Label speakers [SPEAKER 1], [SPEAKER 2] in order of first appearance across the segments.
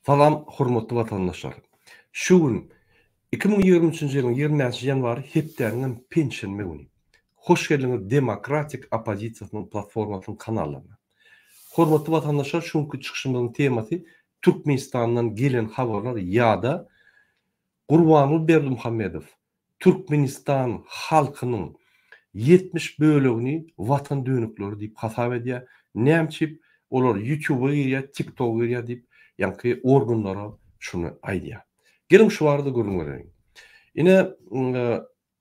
[SPEAKER 1] Salam hormatly watandaşlar. Şu gün 2023-nji ýylyň 25-nji ýanwary hepdäniň hem penşenbe güni. Hoş geldiňiz Demokratik oppozisiýasynyň platformasynyň kanallaryna. Hormatly watandaşlar şu günki çykyşymyzyň temasy Türkmenistandan gelen habarlar ýa-da Gurbanguly Berdimuhamedow Türkmenistan halkynyň 70 bölegini watan dönükleri diýip hasap edýär. Näme üçin olar YouTube-a girýär, TikTok-a girýär diýip, ýaňky organlara şuny aýdýar. Geliň şu barada gürrüň bereýin. Ine,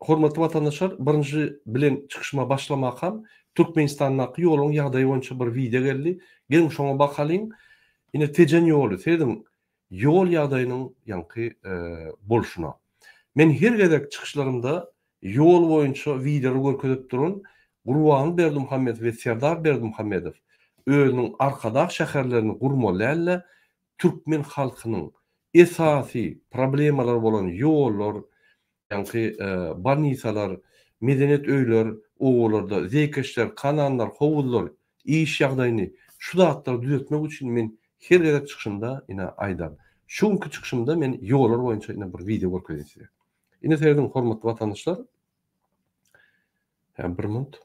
[SPEAKER 1] hormatly watandaşlar, birinji bilen çykyşyma başlamakam Türkmenistandaky ýoluň ýagdaýy boýunça bir wideo geldi. Geliň şoňa bakalyň. Ine Tejen ýoly, serediň, ýol ýagdaýynyň ýaňky bolşuna. Men her gezek çykyşlarymda ýol boýunça wideolar görkezip duran Gurbanguly Berdimuhamedow we Serdar Berdimuhamedow özüniň Arkadag şäherlerini gurmaly däl-de, türkmen halkynyň esasy problemalary bolan ýollar, ýaňky bolnisalar, medeniýet öýler, obalarda zeýkeşler, kanallar, howuzlar, iş ýagdaýyny şu zatlary düzetmek üçin men her gezek çykyşymda ine aýdan. Şu günki çykyşymda men ýollar boýunça ine bir wideo görkezeýin size. Ine serediň hormatly watandaşlar. Hä bir minut.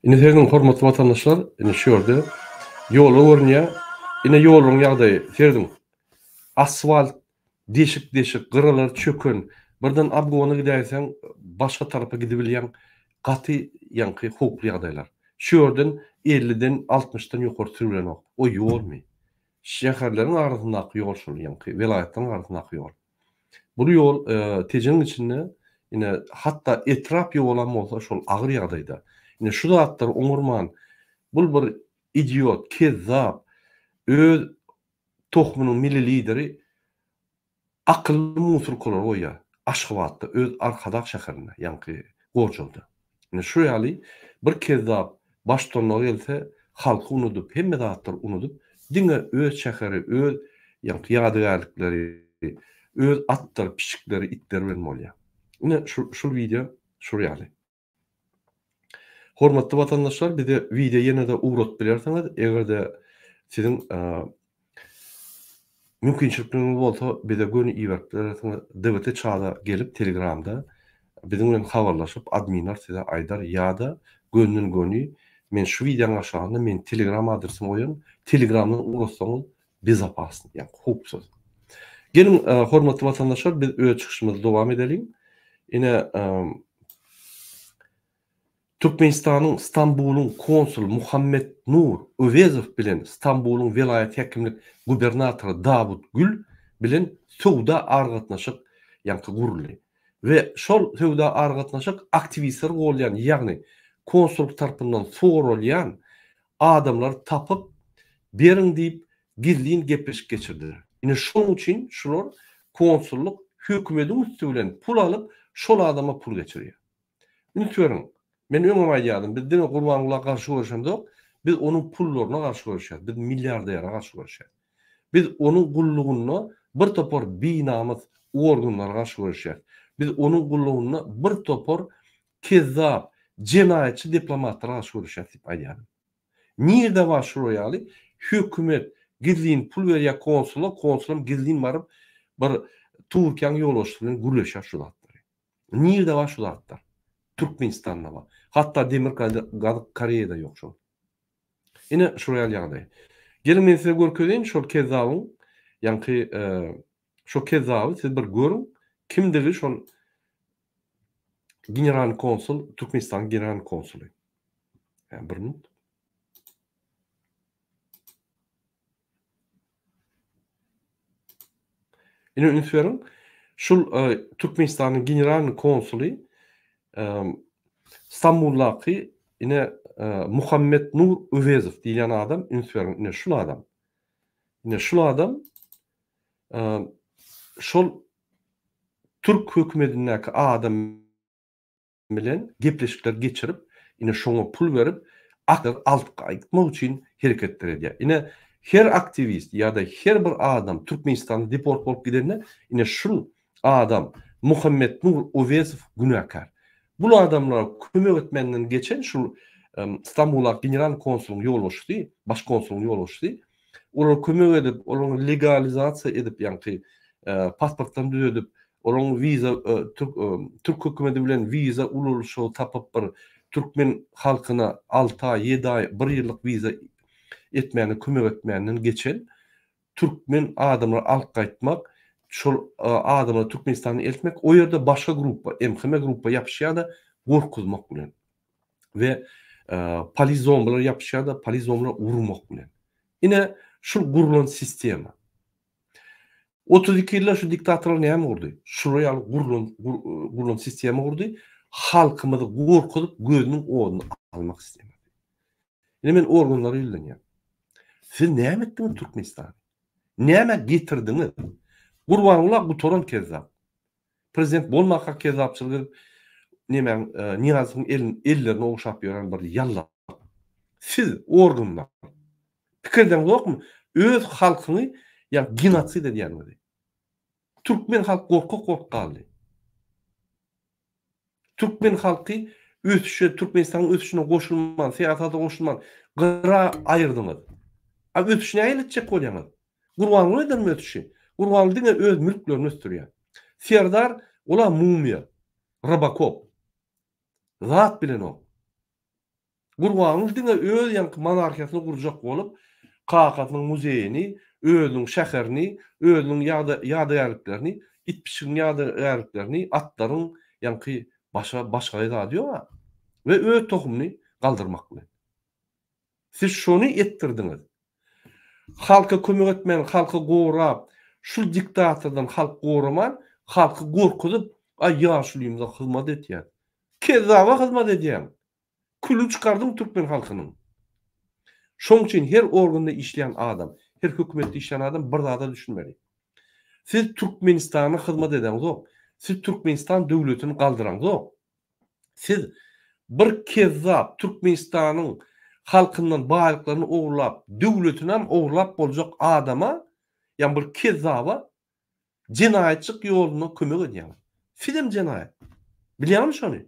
[SPEAKER 1] Indi serediň hormatly watandaşlar, indi şu ýerde ýola görünýär. Ine ýoluň ýagdaýy, serediň. Asfalt deşik-deşik, gyralary çöken. Birden obgona gidäýseň, başga tarapa gidibilýäň. Gaty ýaňky howply ýagdaýlar. Şu ýerden 50-den, 60-dan ýokary sürülenok. O ýolmy? Şäherleriň arasyndaky ýol şol ýaňky, welaýatlaryň arasyndaky ýol. Bu ýol Tejeniň içinde ine hatda etrap ýolam bolsa şol agyr ýagdaýda. Ine şu zatlary oňarman bul bir idiot, kezzap, öz tohumynyň milli lideri akylly musurkalary goýýar Aşgabatda öz Arkadag şäherinde ýaňky Gorjawda. Ine şu ýaly bir kezzap baştutanlyga gelse halky unudyp hemme zatlary unudyp diňe öz şäheri öz ýaňky ýadygärlikleri öz atlary pişikleri itleri bilen bolýar. Ine şu şul wideo şul ýaly. Hormatly watandaşlar bize wideo ýene-de ugradyp bilersiňiz eger-de siziň Mümkinçilikleriňiz bolsa bize göni iberip bilersiňiz. DWT çada gelip telegramda biziň bilen habarlaşyp adminler size aýdar ýa-da gönden göni men şu wideoň aşagynda meniň telegram adresimi goýaryn telegramdan ugratsaňyz bezopasny ýagny howpsuz. Geliň hormatly watandaşlar biz öz çykyşymyzy dowam edeliň. Ine Türkmenistanyň Stambulyň konsuly Muhammetnur Öwezow bilen Stambulyň welaýat häkimlik gubernatory Dawut Gül bilen söwda aragatnaşyk ýaňky guruldy we şol söwda aragatnaşyk aktiwistleri golýan ýagny konsullyk tarpyndan soralýan adamlary tapyp beriň diýip gizlin gepleşik geçirdiler. Ine şonuň üçin şular konsullyk hökümediň üsti bilen pul alyp şol adama pul geçirýär. Üns beriň, men öňem aýdýardym, biz diňe Gurbangula garşy göreşemzok, biz onuň pullaryna garşy göreşýäris, biz milliardere garşy göreşýäris. Biz onuň gullugynda bir topar binamys organlara garşy göreşýäris. Biz onuň gullugynda bir topar kezzap, jenaýatçy diplomatlara garşy göreşýäris diýip aýdýardym. Nirde bar şular ýaly hökümet gizlin pul berýär konsula, konsulam gizlin baryp bir Türkiýäň ýolbaşçysy bilen gürleşýär şu zatlary. Nirde bar şu zatlar? Türkmenistanda bar. Hatda Demirgazyk Koreýada ýok şol. Ine şol ýaly ýagdaý. Geliň men size görkezeýin şol kezzabyň ýaňky şo kezzaby siz bir görüň kimdigi şol generalnyý konsul Türkmenistanyň generalnyý konsuly. Bir minut. Ine üns beriň. Şul Türkmenistanyň generalnyý konsuly Stambuldaky ine Muhammet Nur Öwezow diýilýän adam üns beriň ine şul adam. Ine şul adam şol türk hökümetindäki adam bilen gepleşikler geçirip, ine şoňa pul berip, akyl alyp gaýtmak üçin hereketler edýär. Ine her aktiwist ýa-da her bir adam Türkmenistanda deport bolup gidende, ine şul adam Muhammetnur Owezow günäkär. Bul adamlara kömek etmenden geçen şul Stambuldaky general konsulyň ýolbaşçysy, baş konsulyň ýolbaşçysy olara kömek edip, olaryň legalizasiýa edip, ýaňky pasportlaryny düzedip, Olaryň wiza türk hökümeti bilen wiza ulalşygy tapyp bir türkmen halkyna alty aý, ýedi aý, bir ýyllyk wiza etmäne kömek etmänden geçen türkmen adamlary alyp gaýtmak, şol adamlary Türkmenistana eltmek, o ýerde başga gruppa, MHM gruppa ýapyşýar-da gorkuzmak bilen we polis zombiler ýapyşýar-da polis zombiler urmak bilen. Ine şul gurlan sistema. 32 ýylda şu diktatorlar näme gurdy? Şular ýaly gurlan gurlan sistema gurdy. Halkymyzy gorkuzyp gözüniň oduny almak sistemasy. Ine men organlara ýüzlenýän. Siz näme etdiňiz Türkmenistany? Nämä getirdiňiz? Gurbanguly gutaran kezzap. Prezident bolmaka kezzapçylyk edip nemäň Nyýazowyň elini ellerini ogşap ýören bir ýallak. Siz organlar Pikir edeňzokmy? Öz halkyňy ýa genosid edýäniňizi. Türkmen halk gorkak bolup galdy. Türkmen halky ösüşe, Türkmenistanyň ösüşine goşulman, syýasata goşulman gyra aýyrdyňyz. A ösüşi nähili etjek bolýaňyz? Gurbanguly edermi ösüşi? Gurbanguly diňe öz mülklerini ösdürýär. Serdar ola mumyýa, robokop. Zat bilenok. Gurbanguly diňe öz ýaňky monarhiýasyny gurjak bolup, kakasynyň muzeýini, özüniň şäherini, özüniň ýadygärliklerini, it-pişigiň ýadygärliklerini, atlaryň ýaňky başga başga zady ýog-a. We öz tohumyny galdyrmak bilen. Siz şony etdirdiňiz. Halka kömek etmän, halky gorap, şul diktatordan halk goraman, halky gorkuzyp, aý ýaşulymyza hyzmat etýäs. Kezzaba hyzmat edýäň. Külüni çykardyň türkmen halkynyň. Şoň üçin her organda işleýän adam, her hökümetde işleýän adam bir zada düşünmeli. Siz Türkmenistana hyzmat edeňzok. Siz Türkmenistan döwletini galdyraňzok. Siz bir kezzap Türkmenistanyň halkyndan baýlyklaryny ogurlap, döwletinem ogurlap boljak adama, ýagny bir kezzaba jenaýatçyk ýolunda kömek edýäňiz. Sizem jenaýat. Bilýäňmi şony?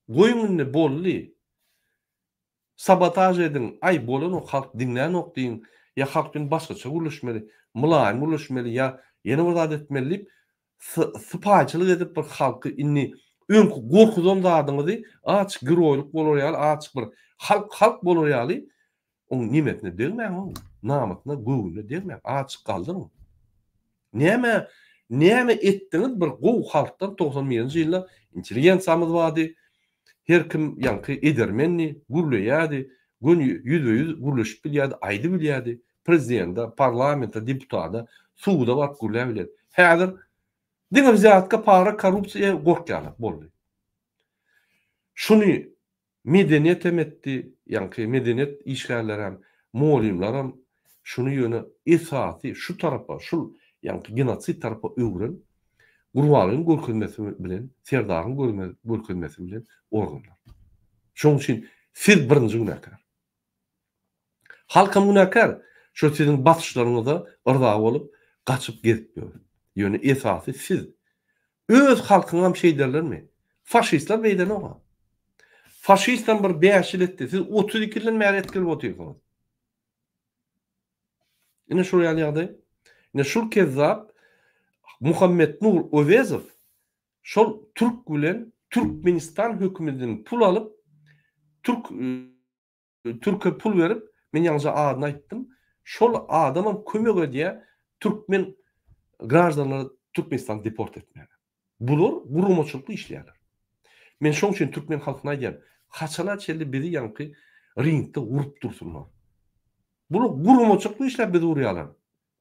[SPEAKER 1] Goýuň indi boldy. Sabotaž ediň, aý bolanok halk diňlänok diýiň, ýa halk bilen başgaça gürleşmeli, mylaýym gürleşmeli ýa ýene bir zat etmeli diýip sypaýyçylyk edip bir halky indi öňki gorkuzan zadyňyzy azajyk geroýlyk bolar ýaly azajyk bir halk halk bolar ýaly oň nemesine degmäň oň namysyna göwnüne degmäň azajyk galdyryň. Näme näme etdiňiz bir gowy halkdan 91-nji ýylda intelligensiýamyz bardy. Her kim ýaňky edermendi, gürleýärdi, göni ýüzbe-ýüz gürleşip bilýärdi, aýdyp bilýärdi. Prezidente, parlamente, deputada, suda baryp gürläp bilýärdi. Häzir diňe wzýatka, para, korrupsiýa gorkýarlar, boldy. Şuny Medeniýet hem etdi, ýaňky medeniýet işgärlerem, mugallymlaram şuny ýöne esasy şu tarapa, şul ýaňky genosid tarapa öwren Gurbangulyň görkezmesi bilen, Serdaryň görkezmesi bilen organlar. Şonuň üçin siz birinji günäkär. Halkam günäkär, şo siziň basyşlaryňyza yrza bolup, gaçyp gezip ýör. Ýöne esasy siz. Öz halkyňam şeýderlermi? Faşistler beýdenok-a. Faşistem bir bäş ýyl etdi, siz 32 ýyldan bäri etgeli otyrsyňyz. Ine şol ýaly ýagdaý. Ine şul kezzap. Muhammetnur Owezow şol türk bilen Türkmenistan hökümetinden pul alyp türk türke pul berip, men ýaňyja adyny aýtdym, şol adamam kömek edýär türkmen graždanlary Türkmenistana deport etmäge. Bular guramaçylykly işleýärler. Men şoň üçin türkmen halkyna aýdýan, haçana çenli bizi ýaňky ringde urup dursunlar. Bular guramaçylykly işläp bizi urýarlar.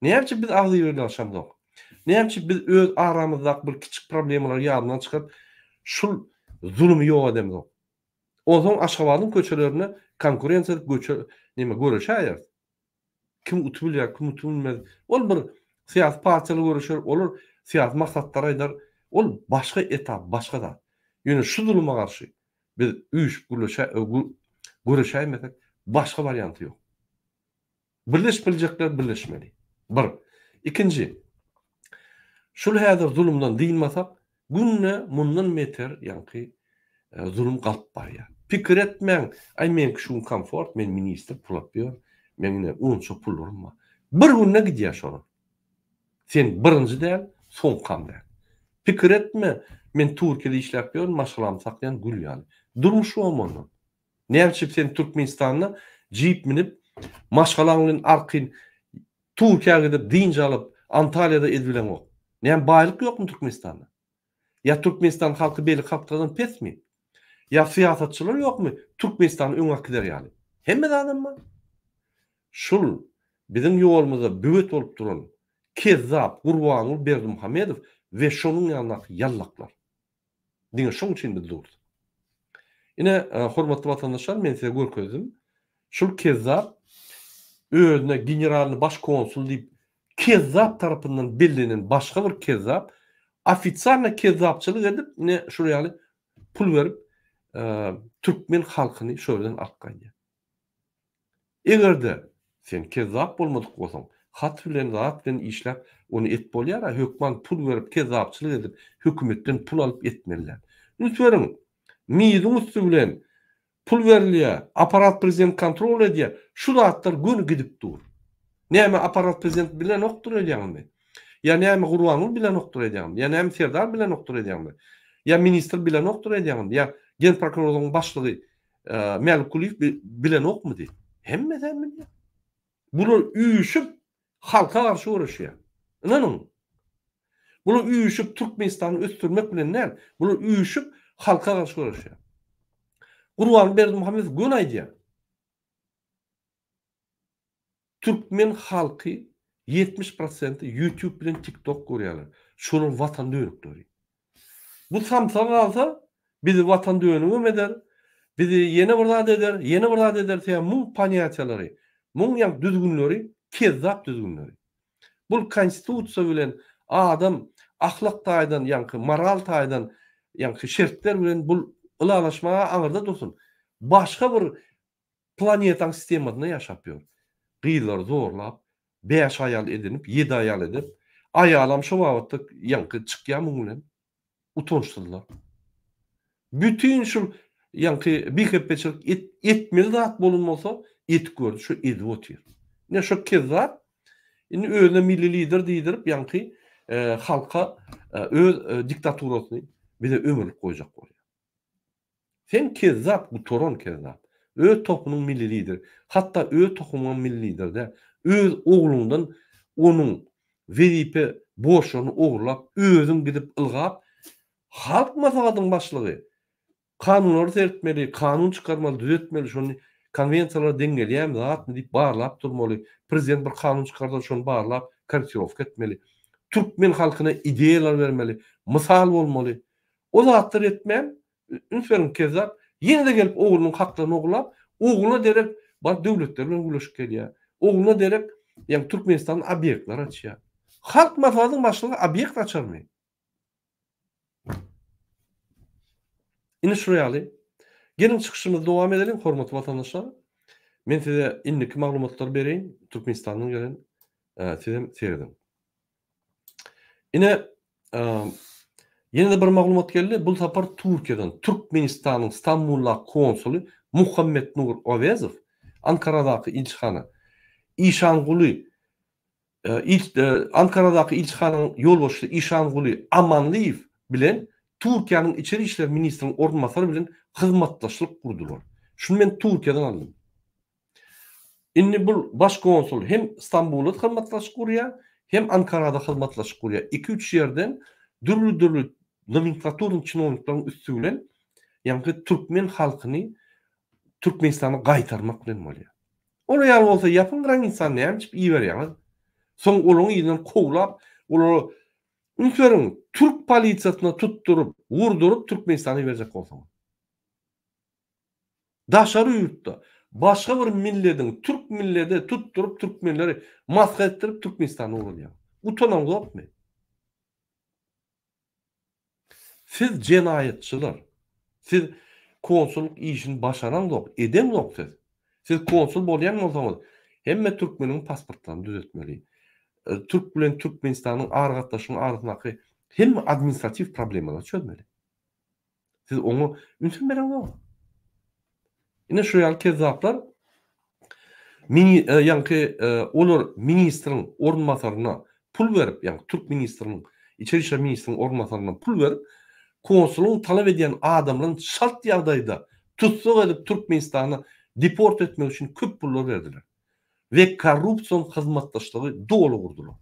[SPEAKER 1] Näme üçin biz agzybirleşemzok? Näme üçin biz öz aramyzdaky bir kiçik problemalary ýadyndan çykaryp, şul zulumy ýok edemzok? Onsoň Aşgabadyň köçelerinde konkurensiýa edip göçe neme göreşäýeris. Kim utup bilýär, kim utup bilmez. Ol bir syýasy partiýalar göreşer, olar syýasy maksatlar aýdar. Ol başga etap, başga zat. Ýöne şu zuluma garşy biz üýşüp gürleşä göreşäýmesek başga warianty ýok. Birleşip biljekler birleşmeli. Bir. Ikinji. Şul häzir zulumdan dynmasak, günde mundan beter ýaňky zulum galyp barýar. Pikir etmäň, aý meňki şu gün komfort, men ministr pul alyp ýör, meň ine onça pullarym bar. Bir günde gidýär şolar. Sen birinji däl, soňkam däl. Pikir etme, men Türkiýede işläp ýörün, maşgalamy saklaýan gül ýaly. Durmuş ýok ondan. Näme üçin sen Türkmenistanda jip münüp, maşgalaň bilen arkaýyn Türkiýä gidip dynç alyp, Antalýada edibileňok? Näme baýlyk ýokmy Türkmenistanda? Ýa Türkmenistan halky beýleki halklardan pesmi? Ýa syýasatçylar ýokmy Türkmenistany öňe äkider ýaly? Hemme zadam bar. Şul biziň ýolumyzda böwet bolup duran kezzap Gurbanguly Berdimuhamedow we şonuň ýanyndaky ýallaklar. Diňe şoň üçin biz durus. Ine, hormatly watandaşlar, men size görkezdim. Şul kezzap özüne generalny baş konsul diýip kezzap tarapyndan bellenen başga bir kezzap ofitsialno kezzapçylyk edip, ine şul ýaly pul berip, türkmen halkyny şo ýerden alyp gaýdýar. Eger-de sen kezzap bolmadyk bolsaň, hat bilen, zat bilen işläp, ony et bolýar-a, hökman pul berip, kezzapçylyk edip, hökümetden pul alyp etmeli däl. Üns beriň, MID-iň üsti bilen pul berilýär, apparat prezident kontrol edýär, şu zatlar göni gidip dur. Näme apparat prezident bilenokdyr öýdýäňizmi? Ýa näme Gurbanguly bilenokdyr öýdýäňizmi? Ýa näme Serdar bilenokdyr öýdýäňizmi? Ýa ministr bilenokdyr öýdýäňizmi? Ýa genprokurorlygyň başlygy Mälikgulyýew bilenokmydy? Hemmesem bilýär. Bular üýşüp halka garşy göreşýär. Ynanyň. Bular üýşüp Türkmenistany ösdürmek bilen däl, bular üýşüp halka garşy göreşýär. Gurbanguly Berdimuhamedow göni aýdýar. Türkmen halky 70 prosenti YouTube bilen TikTok görýärler. Şolar watan dönükleri. Bu samsyga galsa bizi watan dönügem eder, bizi ýene bir zat eder, ýene bir zat eder sebäbi muň ponýatiýalary, muň ýa düzgünleri kezzap düzgünleri. Bul konstitusiýa bilen adam ahlak taýdan ýaňky moral taýdan ýaňky şertler bilen bul ylalaşmaga aňyrda dursun. Başga bir Planetaň sistemasynda ýaşap ýör. Gyzlary zorlap, bäş aýal edinip, ýedi aýal edip, aýalam şo babatda ýaňky çykýar muň bilen. Utançsyzlar. Bütin şul ýaňky bihepbeçilik et, etmeli zat bolan bolsa, etip gördi, şo edip otyr. Ine şo kezzap indi özüne milli lider diýdirip, ýaňky halka öz diktaturasyny bize ömürlik goýjak bolýar. Sen kezzap gutaran kezzap. Öz topunyň milli lideri. Hatda öz tohumyňam milli lideri däl. Öz ogluňdan onuň wezipe borçlaryny ogurlap özüň gidip ylgap Halk maslahatynyň başlygy kanunlary seretmeli, kanun çykarmaly, düzetmeli, şony konwensiýalara deň gelýärmi zatmy diýip barlap durmaly. Prezident bir kanun çykarsa şony barlap korrektirowka etmeli. Türkmen halkyna ideýalar bermeli, mysal bolmaly. O zatlary etmän, üns beriň kezzap, ýene-de gelip oglunyň haklaryny ogurlap, ogluna derek baryp döwletler bilen gürleşip gelýär. Ogluna derek, ýagny Türkmenistanda obýektler açýar. Halk maslahatynyň başlygy obýekt açarmy? Ine şular ýaly. Geliň çykyşymyzy dowam edeliň, hormatly watandaşlar. Men size indiki maglumatlary bereýin, Türkmenistandan gelen, sizem serediň. Ine, ýene-de bir maglumat geldi. Bu sapar Türkiýeden, Türkmenistanyň Stambuldaky konsuly Muhammetnur Owezow Ankaradaky ilçihana Işanguly Ankaradaky ilçihananyň ýolbaşçysy Işanguly Amanlyýew bilen Türkiýäniň içeri işler ministriniň orunbasary bilen hyzmatdaşlyk gurdular. Şuny men Türkiýeden aldym. Indi bu baş konsul hem Stambulda hyzmatdaşlyk gurýar, hem Ankarada hyzmatdaşlyk gurýar. Iki-üç ýerden dürli-dürli nomenklaturnyý çinownikleriň üsti bilen ýaňky türkmen halkyny Türkmenistana gaýtarmak bilen bolýar. Olar ýaly bolsa ýapyň granisany näme üçin iberýäňiz? Soň olaryň yzyndan kowlap, olara üns beriň, türk polisiýasyna tutduryp, wurduryp Türkmenistana iberjek bolsaňyz. Daşary ýurtda başga bir millediň, türk millede tutduryp türkmenleri maska etdirip Türkmenistana ugradýaňyz. Utanaňzokmy? Siz jenaýatçylar. Siz konsullyk işini başaraňzok, edeňzok siz. Siz konsul bolýan bolsaňyz, hemme türkmeniň pasportlaryny düzetmeli. Türk bilen Türkmenistanyň aragatnaşygynyň arasyndaky hemme administratiw problemalary çözmeli. Siz oňa ünsem bereňzok. Ine şu ýaly kezzaplar mini e, ýaňky e, olar ministriň orunbasaryna pul berip, ýaňky türk ministriniň, içeri işler ministriniň orunbasaryna pul berip, konsulyň talap edýän adamlaryny çalt ýagdaýda tussag edip Türkmenistana deport etmek üçin köp pullar berdiler. We korrupsion hyzmatdaşlygy doly gurdular.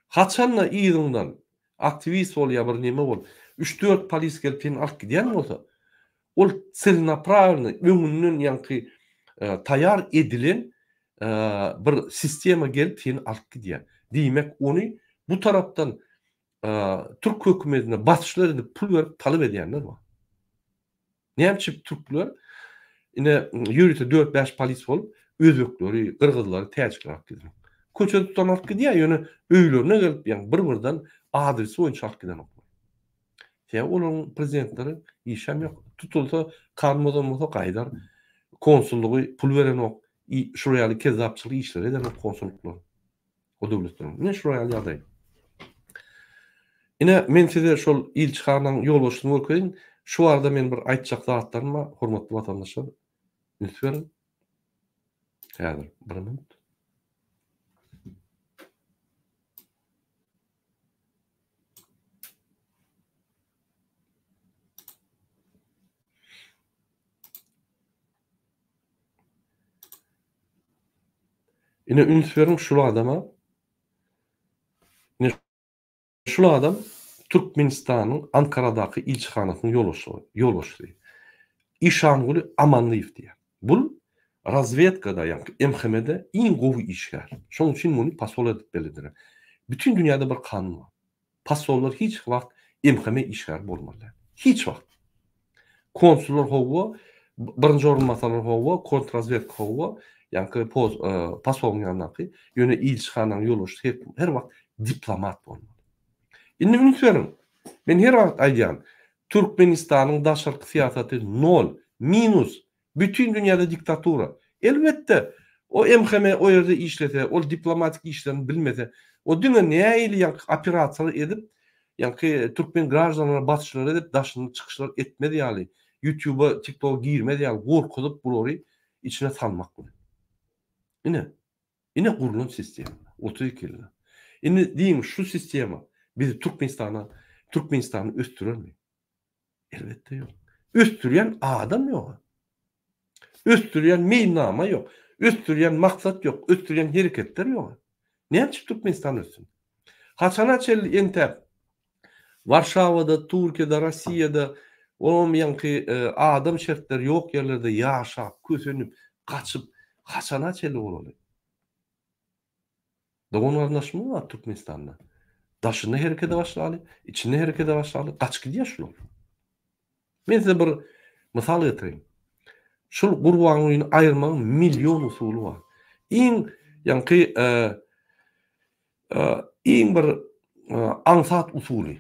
[SPEAKER 1] Haçanda yzyňdan aktiwist bol ýa bir neme bol, üç-dört polis gelip seni alyp gidýän bolsa, ol celnapravlnyý, öňünden ýaňky taýar edilen bir sistema gelip seni alyp gidýär. Diýmek, ony bu tarapdan türk hökümetine basyşlar edip pul berip talap edýänler bar. Näme üçin türkler ine ýörite dört-bäş polis bolup özbekleri, gyrgyzlary, täjikleri alyp gidenok. Köçede tutan alyp gidýär, ýöne öýlerine gelip, ýagny bir-birden adresi boýunça alyp gidenoklar. Sebäbi olaryň prezidentleri işem ýok. Tutulsa, kanun bozan bolsa gaýdar. Konsullygy pul berenok. Şular ýaly kezzapçylyk işleri edenok konsullyklar. O döwletleriň. Ine şular ýaly ýagdaý. Ine men size şol ilçihananyň ýolbaşçysyny görkezeýin. Şu barada men bir aýtjak zatlarym bar, hormatly watandaşlar. Üns beriň. Häzir bir minut. Ine üns beriň şul adama. Ine şul adam Türkmenistanyň Ankaradaky ilçihanasynyň ýolbaşçysy, ýolbaşçysy. Işanguly Amanlyýew diýýär. Bul razwedkada, ýagny MHM-de iň gowy işgär. Şonuň üçin muny posol edip bellediler. Bütin dünýäde bir kanun bar. Posollar hiç wagt MHM işgäri bolmaly däl. Hiç wagt. Konsullar howwa, birinji orunbasarlar howwa, kontrrazwedka howwa, ýaňky posolyň ýanyndaky, ýöne ilçihananyň ýolbaşçysy her wagt diplomat bolmaly. Indi üns beriň. Men her wagt aýdýan, Türkmenistanyň daşarky syýasaty nol, minus, Bütin dünýäde diktatura. Elbetde, o MHM o ýerde işlese, ol diplomatik işlerini bilmese, o diňe nähili ýaňky operasiýalar edip, ýaňky türkmen graždanlaryna basyşlar edip, daşynda çykyşlar etmez ýaly, ýutýuba, tiktoga girmez ýaly gorkuzyp bulary içine salmak bilen. Ine, ine gurlan sistema 32 ýylda. Indi diýiň şu sistema bizi Türkmenistana, Türkmenistany ösdürermi? Elbetde ýok. Ösdürýän adam ýok. Ösdürýän meýilnama ýok. Ösdürýän maksat ýok. Ösdürýän hereketler ýok. Näme üçin Türkmenistan össün? Haçana çenli entäp Warşawada, Türkiýede, Rossiýada olam ýaňky e, adam şertleri ýok ýerlerde ýaşap, kösenip, gaçyp, haçana çenli bolaly? Dogan garyndaşymyz bar Türkmenistanda. Daşynda herekede başlaly, içinde herekede başlaly, gaçyp gidýär şular. Men size bir mysal getireýin. Şul Gurbangulyny aýyrmagyň million usuly bar. Iň ýaňky e, e, iň bir e, aňsat usuly.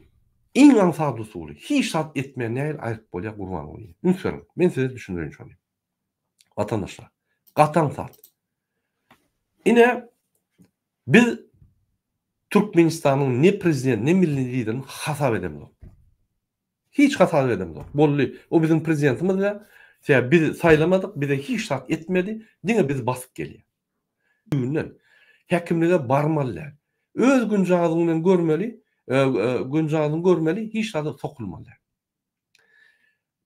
[SPEAKER 1] Iň aňsat usuly. Hiç zat etmän nähili aýryp bolýar Gurbangulyny? Üns beriň. Men size düşündireýin şony. Watandaşlar, gaty aňsat. Ine, biz Türkmenistanyň ne prezident, ne milli liderini hasap edemzok. Hiç hasap edemzok. Boldy, o biziň prezidentimiz we sebäbi biz saýlamadyk, bize hiç zat etmedi, diňe bizi basyp gelýär. Düýbünden. Häkimlige barmaly däl. Öz günjagazyň bilen görmeli, günjagazyňy görmeli, hiç zada sokulmaly däl.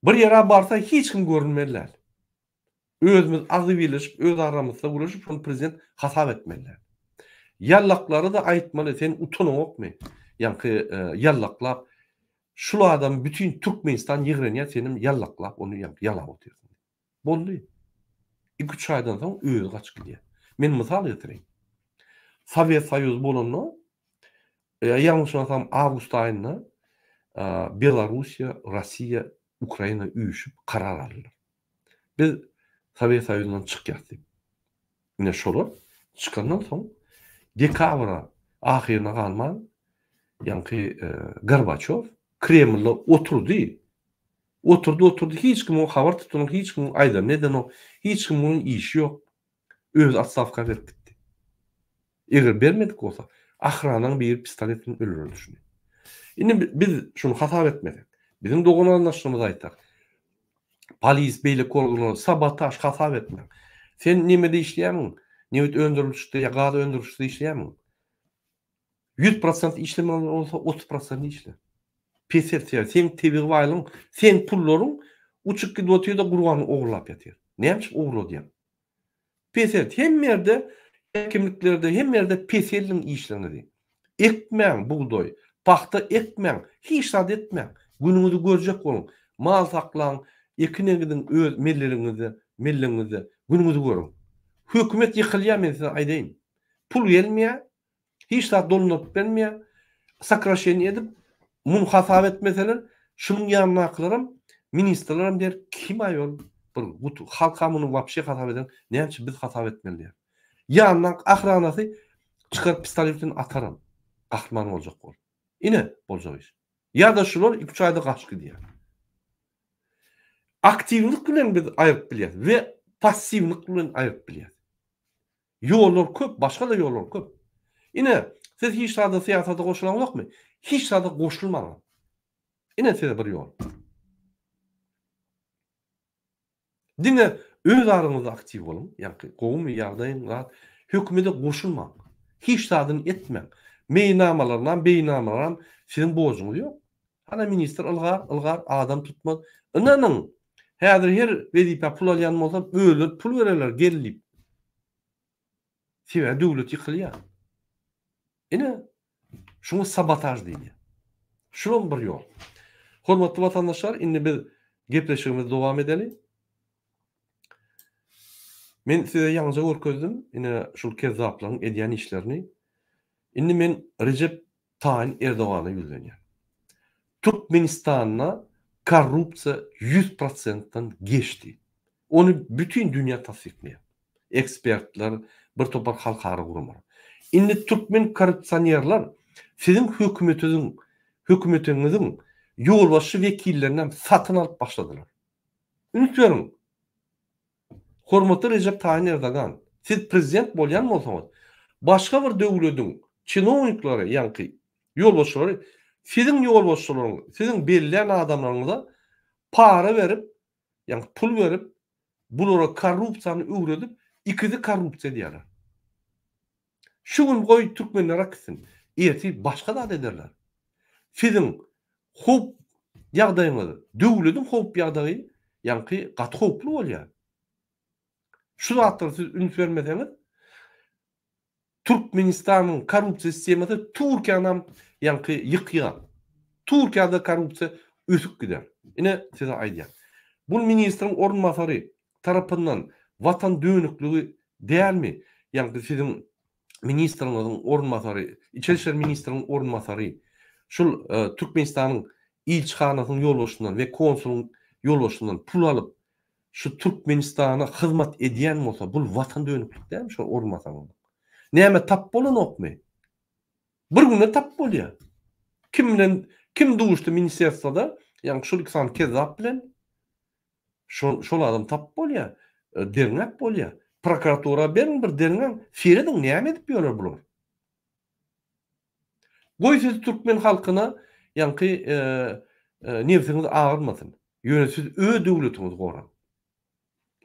[SPEAKER 1] Bir ýere barsa hiç kim görünmeli däl. Özümiz agzybirleşip, öz aramyzda gürleşip, şony prezident hasap etmeli däl. Ýallaklary-da aýtmaly, sen utanaňokmy? Ýaňky ýallaklap, şul adamy bütin Türkmenistan ýigrenýär, senem ýallaklap ony ýaňky ýalap otyrsyň. Boldy. Iki-üç aýdan soň özi gaçyp gidýär. Men mysal getireýin. Sowet Soýuzy bolanda, ýalňyşmasam awgust aýynda Belarussiýa, Russiýa, Ukraina üýşüp karar aldylar. Biz Sowet Soýuzyndan çykýas diýip. Ine şolar çykandan soň dekabra ahyryna galman ýaňky Gorbaçýow Kremlde oturdy. Oturdy oturdy hiç kim oňa habar tutanok hiç kimiň aýdanyny edenok hiç kimiň onuň işi ýok. Özi otstawka berip gitdi. Eger bermedik bolsa ahranaň biri pistolet bilen öldürerdi şuny. Indi biz şuny hasap etmesek, biziň dogan-garyndaşlarymyz aýtsak, polis beýleki organlar sabotaž hasap etmäň. Sen nemede işleýärmiň? Nebit öndürilişde ýa gaz öndürilişde işleýärmiň? 100% işlemeli bolsa 30% işle. Peselt sebäbi seň tebigy baýlygyň, seň pullaryň uçup gidip otyr-da Gurbany ogurlap ýatyr. Näme üçin ogurladýaň? Peselt. Hemme ýerde häkimliklerde hemme ýerde peseldiň işleriňizi. Ekmäň bugdaý, pagta ekmäň, hiç zat etmäň. Günüňizi görjek boluň. Mal saklaň, ekin egiň öz melleligiňizde, mellegiňizde günüňizi görüň. Hökümet ýykylýar men size aýdaýyn. Pul gelmeýär, Hiç zat dolandyryp bermeýär. Sokraşeniýe edip, muny hasap etmeseler, şunuň ýanyndakylaram, ministrlerem diýer, kim aý ol? Bir guty, halka muny wapşe hasap eden, näme üçin biz hasap etmeli diýer. Ýanyndaky ahranasy çykaryp pistolet bilen ataram. Gahryman boljak bolup. Ine, boljak iş. Ýa-da şular iki-üç aýda gaçyp gidýär. Aktiwlik bilen biz aýryp bilýäris we passiwlik bilen aýryp bilýäris. Ýollar köp, başga-da ýollar köp. Ine, siz hiç zada syýasata goşulaňzokmy? Hiç zada goşulmaň. Ine size bir ýol. Diňe öz araňyzda aktiw boluň, ýaňky gowumy ýagdaýyň zat, hökümede goşulmaň. Hiç zadyny etmäň. Meýilnamalarynam, beýilnamalaram siziň borjuňyz ýok. Hana ministr ylgar, ylgar, adam tutmaz. Ynanyň, häzir her wezipä pul alýan bolsa, özleri pul bererler, gel diýip. Sebäbi döwlet ýykylýar. Ine, şuňa sabotaž diýilýär. Şulam bir ýol. Hormatly watandaşlar, indi biz gepleşigimizi dowam edeli. Men size ýaňyja görkezdim, ine şul kezzaplaryň edýän işlerini. Indi men Rejep Taýyn Erdogana ýüzlenýän. Türkmenistanda korrupsiýa ýüz prosentden geçdi. Ony bütin dünýä tassyklaýar. Ekspertler, bir topar halkara guramalar. Indi türkmen korrupsionerler siziň hökümetiziň hökümetiňiziň ýolbaşçy wekillerinem satyn alyp başladylar. Üns beriň! Hormatly Rejep Taýyn Erdogan, siz prezident bolýan bolsaňyz, başga bir döwlediň çinowniklary, ýaňky ýolbaşçylary siziň ýolbaşçylaryňyz, siziň bellän adamlaryňyza para berip, ýaňky pul berip, bulara korrupsiýany öwredip, ikisi korrupsiýa edýärler. Şu gün goý türkmenler akitsin, ertir başga zat ederler. Siziň howp ýagdaýyňyz, döwlediň howp ýagdaýy ýaňky gaty howply bolýar. Şu zatlara siz üns bermeseňiz, Türkmenistanyň korrupsiýa sistemasy Türkiýanam ýaňky ýykýar. Türkiýede korrupsiýa ösüp gider. Ine size aýdýan. Bul ministriň orunbasary tarapyndan watan dönükligi dälmi? Ýaňky siziň ministriňiziň orunbasary, içeri işler ministriniň orunbasary şul Türkmenistanyň ilçihanasynyň ýolbaşçysyndan we konsulyň ýolbaşçysyndan pul alyp şu Türkmenistana hyzmat edýän bolsa bul watan dönüklik dälmi şol orunbasaryň? Näme tap bolanokmy? Bir günde tap bolýar. Kim bilen kim duşdy ministerstwoda, ýaňky şul iki sany kezzap bilen şol şol adam tap bolýar, derňäp bolýar. Prokuratura beriň bir derňäň, serediň näme edip ýörler bular. Goý siz türkmen halkyna ýaňky nebsiňiz agyrmasyn. Ýöne siz öz döwletiňizi goraň.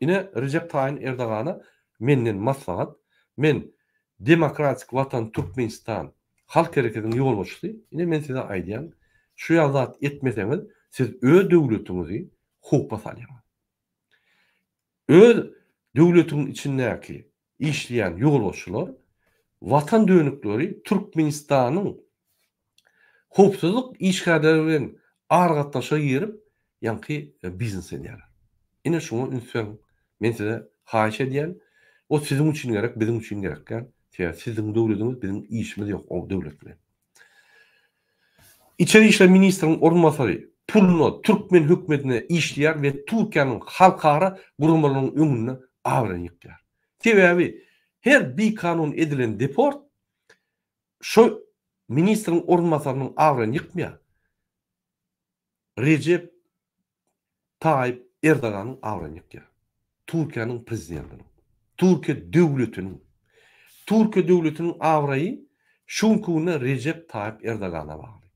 [SPEAKER 1] Ine Rejep Taýyn Erdogana menden maslahat. Men. Demokratik Watan Türkmenistan Halk hereketiniň ýolbaşçysy, ine men size aýdýan, şu ýaly zat etmeseňiz, siz öz döwletiňizi howpa salýaňyz. Öz döwletiň içindäki işleýän ýolbaşçylar watan dönükleri Türkmenistanyň howpsuzlyk işgärleri bilen aragatnaşyga girip, ýaňky biznes edýärler. Ine şuňa üns beriň. Men size haýyş edýän, o siziň üçin gerek, biziň üçin gerek däl. Sebäbi siziň döwletiňiz, biziň işimiz ýok o döwlet bilen. Içeri işler ministriniň orunbasary puluna türkmen hökümetine işleýär we Türkiýäniň halkara guramalarynyň öňünde abraýyny ýykýar. Sebäbi her bikanun edilen deport şo ministriň orunbasarynyň abraýyny ýykmaýar. Rejep Taýyp Erdoganyň abraýyny ýykýar. Türkiýäniň prezidentiniň. Türkiýe döwletiniň. Türkiýe döwletiniň abraýy şu günki günde Rejep Taýyp Erdogana bagly.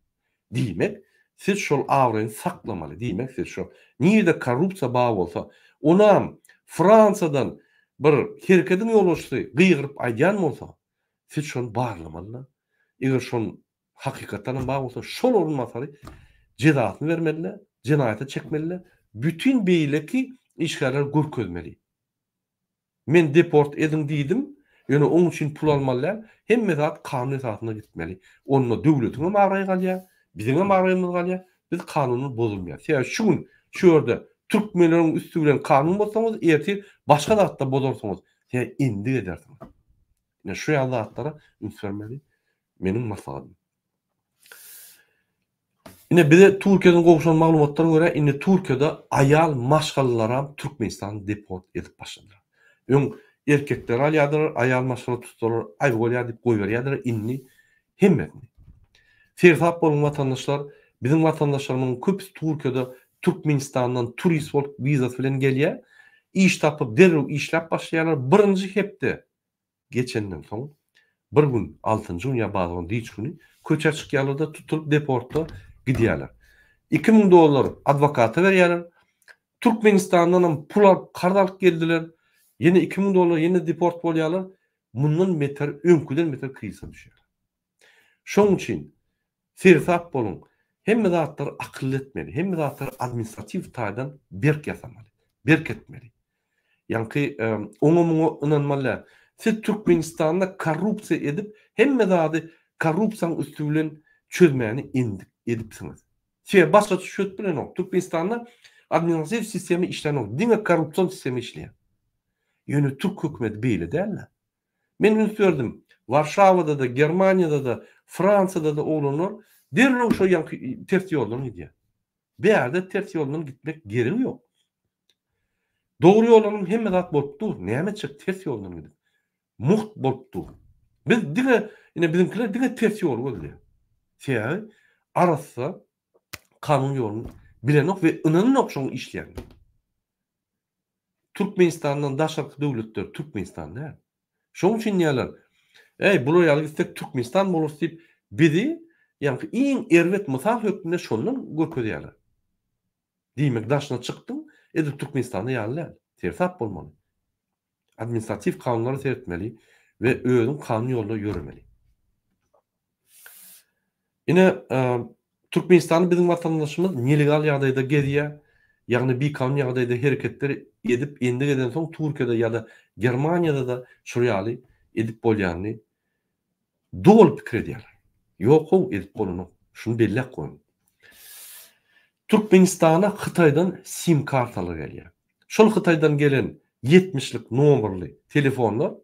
[SPEAKER 1] Diýmek, siz şol abraýyny saklamaly. Diýmek, siz şo nirede korrupsiýa bar bolsa, onam Fransiýadan bir herekediň ýolbaşçysy gygyryp aýdýan bolsa, siz şony barlamaly-da. Eger şony hakykatdanam bar bolsa, şol orunbasary jezasyny bermeli-de, jenaýata çekmeli-de, bütin beýleki işgärlere görkezmeli. Men deport ediň diýdim, ýöne oň üçin pul almaly däl, hemme zat kanun esasynda gitmeli. Onda döwletiňem abraýy galýar, biziňem abraýymyz galýar, biz kanundan bozulmaýarys. Sebäbi şu gün şu ýerde türkmenleriň üsti bilen kanun bozsaňyz, ertir başga zatda bozarsyňyz, sebäbi endik edersiňiz. Ine şu ýaly zatlara üns bermeli, meniň maslahatym. Ine bize Türkiýeden gowşan maglumatlara görä indi Türkiýede aýal maşgalalaram Türkmenistana deport edip başladylar. Öň erkekleri alýardylar, aýal maşgala tutsalar aýby bolýar diýip goýberýärdiler, indi hemmesini. Seresap boluň watandaşlar, biziň watandaşlarymyzyň köpüsi Türkiýede Türkmenistandan turist bolup wizasy bilen gelýär, iş tapyp derrew işläp başlaýarlar, birinji hepde geçenden soň bir gün, altynjy gün ýa bazar gün dynç güni köçä çykýarlar-da tutulyp deportda gidýärler. 2000 dollar adwokata berýärler. Türkmenistandanam pul alyp, karz alyp geldiler. Ýene 2000 dollar ýene deport bolýarlar. Mundan beter, öňküden beter krizise düşýärler. Şonuň üçin seresap boluň. Hemme zatlary akylly etmeli. Hemme zatlary administratiw taýdan berk ýasamaly. Berk etmeli. Ýaňky oňa-muňa ynanmaly däl. Siz Türkmenistanda korrupsiýa edip, hemme zady korrupsiýanyň üsti bilen çözmäni endik edipsiňiz. Sebäbi başgaça çözüp bilenok. Türkmenistanda administratiw sistema işlänok. Diňe korrupsion sistema işleýär. Ýöne türk hökümeti beýle däl-de. Men üns berdim. Warşawada-da, Germaniýada-da, Fransiýada-da oglanlar derrew şo ýaňky ters ýoldan gidýär. Bärde ters ýoldan gitmek geregi ýok. Dogry ýoldanam hemme zat bolup dur. Näme etjek ters ýoldan gidip? Mugt bolup dur. Biz diňe ine biziňkiler diňe ters ýoly gözleýär. Sebäbi arassa kanun ýoluny bilenok we ynananok şoň işleýänine. Türkmenistandan daşarky döwletler Türkmenistan däl. Şoň üçin diýýärler, Äý, bular ýaly gitsek Türkmenistan bolarys diýip, bizi ýaňky iň erbet mysal hökmünde şondan görkezýärler. Diýmek, daşyna çykdyň, edil Türkmenistanda ýaly däl. Seresap bolmaly. Administratiw kanunlara seretmeli we özüň kanun ýolda ýöremeli. Ine, Türkmenistanda biziň watandaşymyz nelegal ýagdaýda gezýär, ýagny bikanun ýagdaýda hereketler edip endik edensoň Türkiýede ýa-da Germaniýada-da şol ýaly edip bolýanyny doly pikir edýärler. Ýok how edip bolanok. Şuny belläp goýuň. Türkmenistana Hytaýdan sim kartalar gelýär. Şol Hytaýdan gelen ýetmişlik nomerli telefonlar,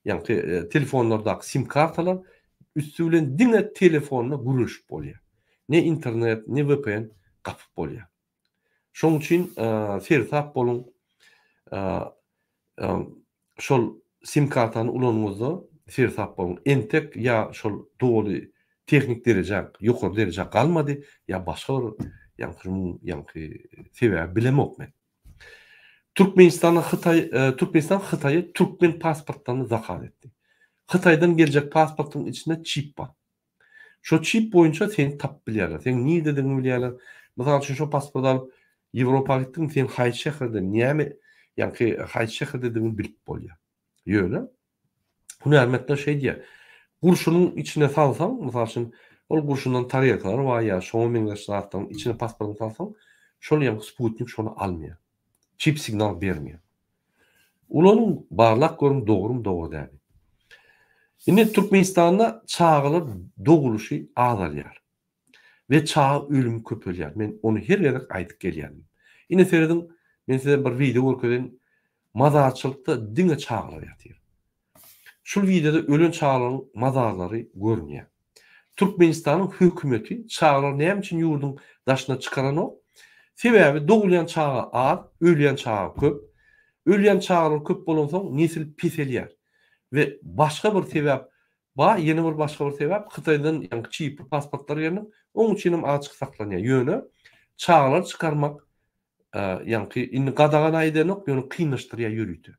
[SPEAKER 1] ýagny telefonlardaky sim kartalar üsti bilen diňe telefonda gürleşip bolýar. Ne internet, ne VPN gapyp bolýar. Şonuň üçin seresap boluň. Şol sim kartany ulanyňyzda seresap boluň. Entek ýa şol doly tehnik derejä, ýokary derejä galmady, ýa başga bir ýaňky ýaňky sebäbi bilemok men. Türkmenistana Hytaý Türkmenistan Hytaýa türkmen pasportlaryny zakaz etdi. Hytaýdan geljek pasportyň içinde çip bar. Şo çip boýunça seni tapyp bilýärler. Seň nirdedigini bilýärler. Mysal üçin şo pasporty alyp Ýewropa gitdiň, sen haýsy şäherde, näme, ýaňky haýsy şäherdedigiňi bilip bolýar. Ýöne. Hünärmentler şeý diýýär. Gurşunyň içine salsaň, mysal üçin, ol gurşundan tarelkalar bar ýa şoňa meňzeş zatlaryň içine pasportyňy salsaň, şol ýaňky sputnik şony almaýar. Çip signal bermeýär. Ulanyň, barlap görüň dogrumy, dogry dälmi. Indi Türkmenistanda çagalar dogulyşy azalýar. We çaga ölümi köpelýär. Men ony her gezek aýdyp gelýärin. Ine serediň, men size bir wideo görkezeýin. Mazarçylykda diňe çagalar ýatyr. Şul wideoda ölen çagalaryň mazarlary görünýär. Türkmenistanyň hökümeti çagalary näme üçin ýurduň daşyna çykaranok? Sebäbi dogulýan çaga az, ölýän çaga köp. Ölýän çagalar köp bolansoň nesil peselýär. We başga bir sebäp bar, ýene bir başga bir sebäp Hytaýdan ýaňky çipli pasportlar geldi, oň üçinem azajyk saklanýar. Ýöne çagalary çykarmak ýaňky indi gadagan edenok, ýöne kynlaşdyrýar ýörite.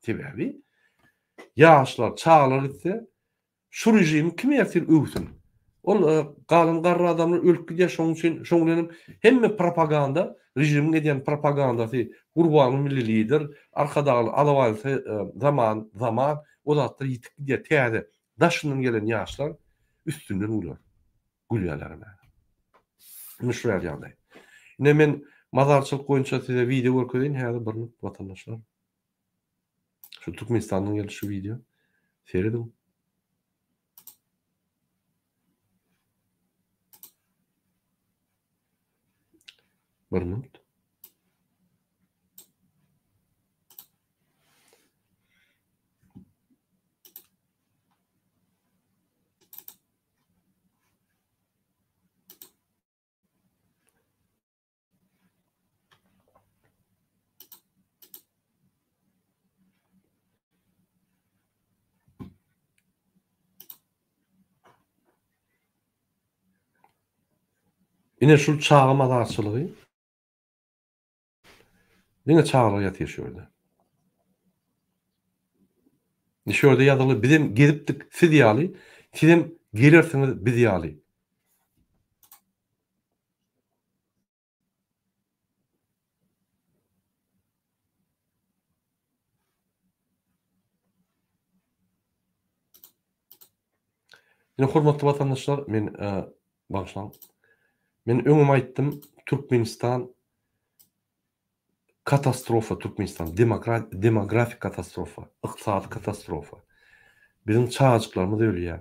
[SPEAKER 1] Sebäbi ýaşlar, çagalar gitse şu režimi kim ertir öwsün? Ol galan garry adamlar ölüp gidýär, şonuň üçin şoň bilen hem hemme propaganda, režimiň edýän propagandasy Gurbanguly milli lider, Arkadagly alabaýlysy zaman, zaman o zatlar ýitip gidýär. Täze daşyndan gelen ýaşlar üstünden güler. Gülýärler hem. Indi şu ýaly ýagdaý. Ine men mazarçylyk boýunça size wideo görkezeýin häzir bir minut watandaşlar. Şu Türkmenistandan geldi şu video. Serediň. Bir minut. Ine şul çaga mazarçylygy. Diňe çagalar ýatyr şu ýerde. Şu ýerde ýazylgy bizem gezipdik siz ýaly, sizem gelersiňiz biz ýaly. Ine hormatly watandaşlar, men bagyşlaň. Men öňem aýtdym, Türkmenistan katastrofa Türkmenistan demokrat demografik katastrofa, ykdysady katastrofa. Biziň çagajyklarymyz ölýär.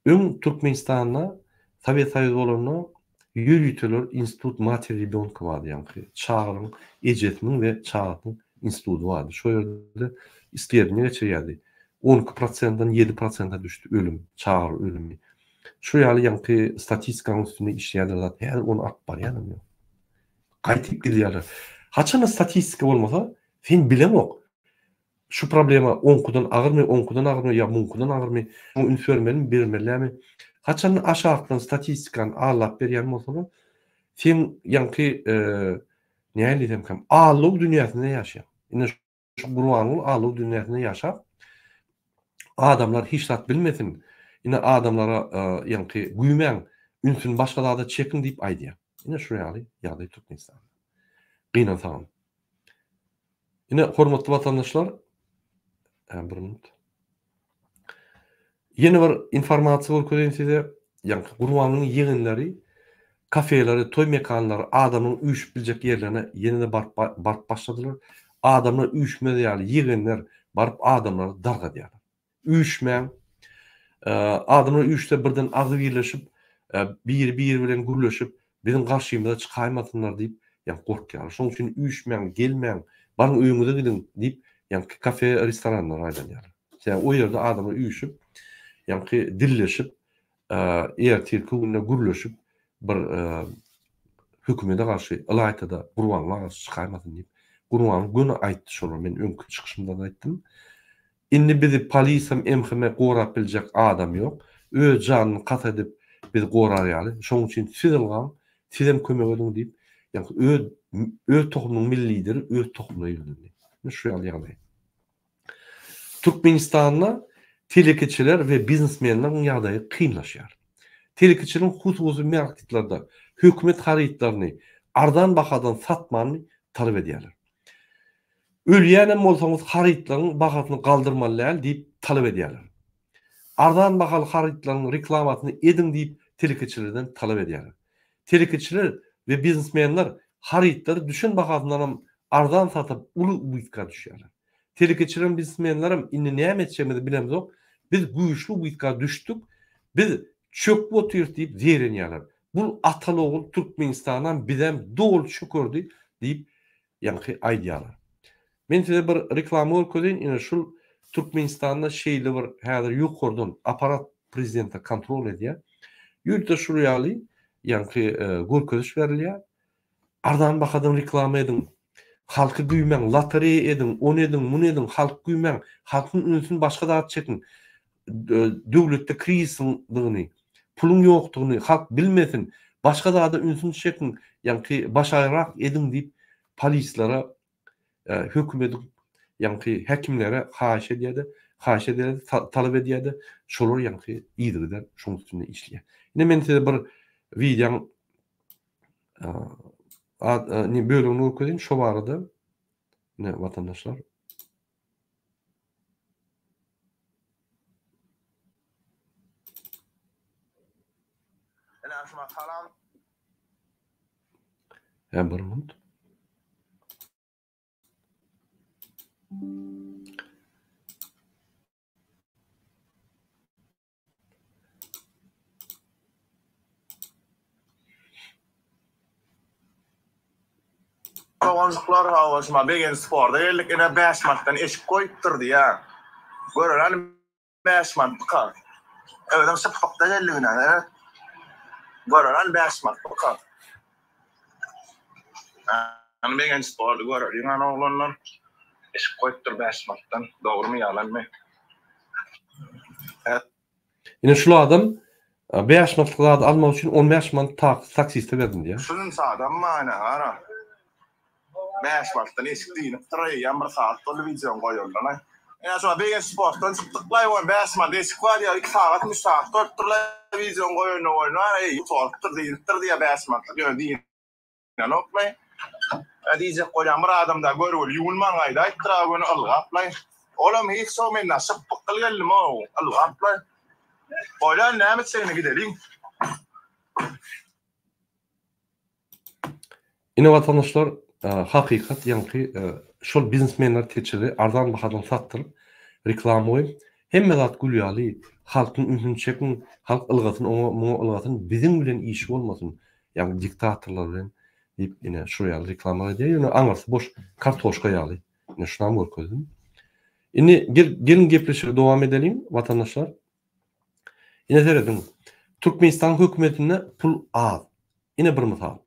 [SPEAKER 1] Öň Türkmenistanda Sowet Soýuzy bolanda ýöriteler institut materi rebýonka bardy ýaňky çagalaryň ejesiniň we çagasynyň institudy bardy. Şo ýerde isledniýe geçirýärdi. 12 prosentden 7 prosente düşdi ölüm, çagalar ölümi. Şu ýaly ýaňky statistikanyň üstünde işleýärler zat. Häzir ony alyp barýanam ýok. Gaýtyp gidýärler. Haçanda statistika bolmasa, sen bileňok. Şu problema oňkudan agyrmy, oňkudan agyrmy ýa muňkudan agyrmy, muňa üns bermelimi, bermeli dälmi? Haçanda aşakdan statistikany allap berýän bolsalar, sen ýaňky nähili diýsemkäm, aldaw dünýäsinde ýaşaýaň. Ine şu Gurbanguly aldaw dünýäsinde ýaşap, adamlar hiç zat bilmesin, ine adamlara ýaňky güýmäň, ünsüni başga zada çekiň diýip aýdýar. Ine şu ýaly ýagdaý Türkmenistanda. Gynansagam. Ine hormatly watandaşlar, bir minut. Ýene bir informasiýa görkezeýin size. Ýaňky Gurbangulyň ýegenleri kafeleri, toý mekanlary, adamlaryň üýşüp biljek ýerlerine ýene-de baryp baryp başladylar. Adamlar üýşmez ýaly ýegenler baryp adamlary dargadýarlar. Üýşmäň. Adamlar üýşse birden agzybirleşip, biri-biri bilen gürleşip, biziň garşymyza çykaýmasynlar diýip, ýaňky gorkýarlar. Şonuň üçin üýşmäň, gelmäň, baryň öýüňize gidiň diýip, ýaňky kafe, restoranlara aýlanýarlar. Sebäbi o ýerde adamlar üýşüp, ýaňky dilleşip, ertirki günde gürleşip bir hökümete garşy, ylaýta-da Gurbanguly garşy çykaýmasyn diýip, Gurbanguly göni aýtdy şolary, men öňki çykyşymda-da aýtdym. Indi bizi polisam MHM gorap biljek adam ýok. Öz janyny kast edip bizi gorar ýaly. Şoň üçin siz ylgaň, sizem kömek ediň diýip, ýagny öz öz tohumynyň milli lideri öz tohumyna ýüzlendi. Ine şu ýaly ýagdaý. Türkmenistanda telekeçiler we biznesmenleriň ýagdaýy kynlaşýar. Telekeçileriň hususy marketlerde hökümet harytlaryny arzan bahadan satmany talap edýärler. Ölýänem bolsaňyz harytlaryň bahasyny galdyrmaly däl diýip talap edýärler. Arzan bahaly harytlaryň reklamasyny ediň diýip telekeçilerden talap edýärler. Telekeçiler we biznesmenler harytlary düşen bahasyndanam arzan satyp uly ubytka düşýärler. Telekeçilerem biznesmenlerem indi näme etjegimizi bilemzok, biz güýçli ubytka düşdük, biz çöküp otyrys diýip zeýrenýärler. Bul ataly-ogul Türkmenistanam bizem doly çökerdi diýip ýaňky aýdýarlar. Men size bir reklama görkezeýin, ine şul Türkmenistanda şeýle bir häzir ýokardan aparat prezidente kontrol edýär. Ýörite şul ýaly ýaňky görkeziş berilýär. Arzan bahadan reklama ediň. Halky güýmäň, lotereýa ediň, ony ediň, muny ediň, halky güýmäň, halkyň ünsüni başga zat çekiň. Döwletde krizisiňdigini, puluň ýokdugyny halk bilmesin, başga zada ünsüni çekiň, ýaňky başaýrak ediň diýip polislere hökümediň ýaňky häkimlere haýyş edýärdi, haýyş edýärdi, talap edýärdi. Şolar ýaňky yzygider şoň üstünde işleýär. Ine men size bir wideoň ne bölegini görkezeyim şo barada. Ine watandaşlar. Hä bir minut.
[SPEAKER 2] Doganjyklar hawa şuma Begenç sporda geldik ine 5 manatdan eşik goýupdyr diýýär. Göreli 5 manatdyka. Özem şypbykda geldik ine. Evet. Göreli 5 manatdyka. Hany Begenç spordy göreliň hany oglanlar. Eşik goýupdyr 5 manatdan. Dogrymy ýalanmy?
[SPEAKER 1] Ine şul adam 5 manatlyk zady almak üçin 15 manat taksiste berdim diýýär.
[SPEAKER 2] Şunça adam bar ine gara. 5 manatdan eşik diýnipdir eýýäm bir sagat boldy wideony goýandan. Ine şo Begenç sportdan çykdyklaý on 5 manat eşik bar diýýär 2 sagat 3 sagat bolupdyrlaý wideony goýanyna goýanyna eý gutarypdyr diýlipdir diýýär 5 manatlyk ýöne diýen Ýanokmy? Ä diýjek bolýan bir adam-da görgüli ýuwunman gaýdaýypdyr-a göni ylgap-laý. Olam hiç şo menden şypbykgyl geldim-ow, ylgap-laý. Bolýa indi näme etjegini gideliň.
[SPEAKER 1] Ine watandaşlar hakykat ýaňky şol biznesmenler teçeli arzan bahadan satdyryp reklama goýup hemme zat gül ýaly halkyň ünsüni çekiň halk ylgasyn oňa muňa ylgasyn biziň bilen işi bolmasyn Ýagny diktatorlar bilen diýip ine şu ýaly reklama edýär. Ýöne aňyrsy boş kartoşka ýaly. Ine şunam görkezdim. Indi gel geliň gepleşigi dowam edeliň watandaşlar. Ine serediň. Türkmenistanyň hökümetinde pul az. Ine bir mysal.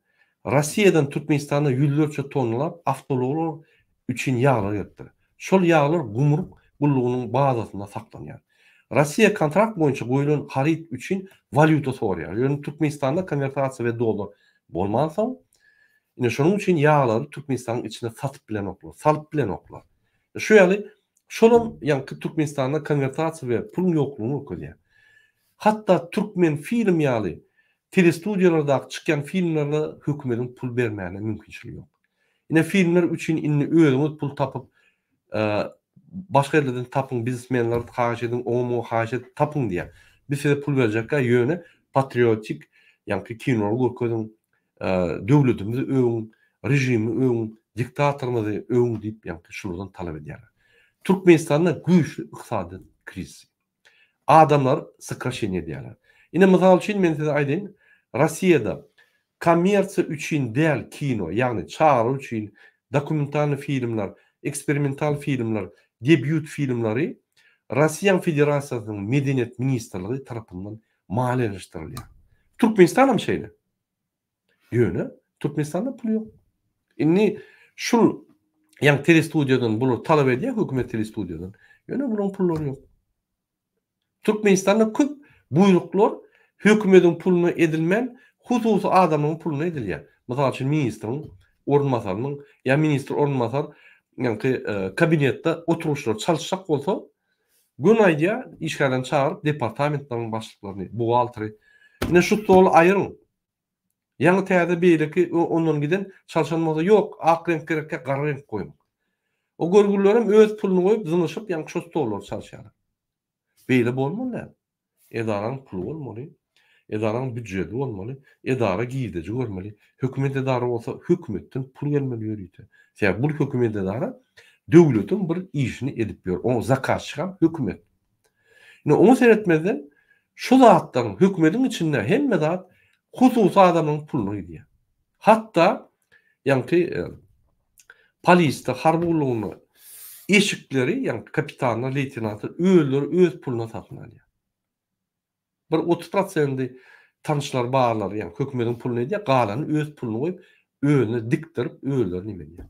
[SPEAKER 1] Rossiýadan Türkmenistana ýüzlerçe tonnalap awtoulaglar üçin ýaglar gelipdir. Şol ýaglar gümrük gullugynyň bazasynda saklanýar. Rossiýa kontrakt boýunça goýlan haryt üçin walýuta soraýar. Ýöne Türkmenistanda konwertasiýa we dollar bolmansoň, ine şonuň üçin ýaglary Türkmenistanyň içinde satyp bilenoklar, salyp bilenoklar. Şu ýaly şolam ýaňky Türkmenistanda konwertasiýa we puluň ýoklugyny görkezýär. Hatda Türkmenfilm ýaly telestudiýalardaky çykýan filmlerde hökümediň pul bermäne mümkinçiligi ýok. Ine filmler üçin indi özüňiz pul tapyp başga ýerlerden tapyň biznesmenleri haýyş ediň oňa muňa haýyş edip tapyň diýýär. Biz size pul berjekkä ýöne patriotik ýaňky kinolary görkeziň döwletimizi öwüň režimi öwüň diktatorymyzy öwüň diýip ýaňky şulardan talap edýärler. Türkmenistanda güýçli ykdysady krizis. Adamlar sokraşeniýe edýärler. Ine mysal üçin men size aýdaýyn, Rossiýada kommersiýa üçin däl kino, ýagny çagalar üçin dokumentalnyý filmler, eksperimental filmler, debýut filmleri Rossiýanyň Federasiýasynyň Medeniýet ministrligi tarapyndan maliýeleşdirilýär. Türkmenistan hem şeýle. Ýöne Türkmenistanda pul ýok. Indi şul ýaňy telestudiýadan bular talap edýär hökümet telestudiýadan. Ýöne bularyň pullary ýok. Türkmenistanda köp buýruklar hökümediň puluna edilmän, hususy adamlaryň puluna edilýär. Mysal üçin ministriň orunbasarynyň ýa ministr orunbasar ýaňky e, kabinetde oturyşlary çalyşjak bolsa, göni aýdýar, işgärlerini çagyryp departamentleriň başlyklaryny, buhgalteri, ine şu stoly aýyryň, Ýaňy täze beýleki ondan giden çalşan bolsa ýok ak reňk gerekkä gara reňk goýuň. O görgülilerem öz puluny goýup zyňyşyp ýaňky şo stollary çalşýarlar. Beýle bolmaly däl. Edaranyň puly bolmaly, edaranyň býudjeti bolmaly, edara girdeji görmeli. Hökümet edara bolsa hökümetden pul gelmeli ýörite. Sebäbi bul hökümet edara döwletiň bir işini edip ýör. Oň zakazçygam hökümet. Indi oňa seretmezden şu zatlaryň hökümetiň içinde hemme zat hususy adamlaryň puluna gidýär. Hatda ýaňky polisde, harby gullugynda eşikleri ýaňky kapitanlar, leýtenantlar özleri öz puluna satyn alýar. Bir 30 prosendi tanyşlary barlary ýaňky hökümetiň puluna edýär, galanyny öz puluny goýup, özüne dikdirip, özleri neme edýär.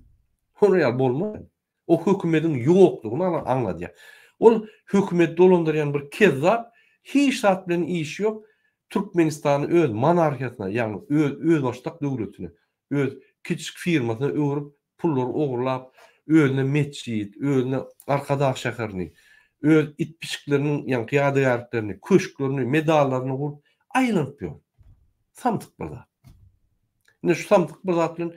[SPEAKER 1] Olar ýaly bolmaz. O hökümediň ýoklugyny aňladýar. Ol hökümeti dolandyrýan bir kezzap, hiç zat bilen işi ýok, Türkmenistany öz monarhiýasyna, ýagny öz özbaşdak döwletine, öz kiçijik firmasyna öwrüp, pullary ogurlap, özüne metjit, özüne Arkadag şäherini, öz it-pişikleriniň ýaňky ýadygärliklerini, köşklerini, medallaryny gurup aýlanyp ýör. Samsyk bir zat. Indi şu samsyk bir zat bilen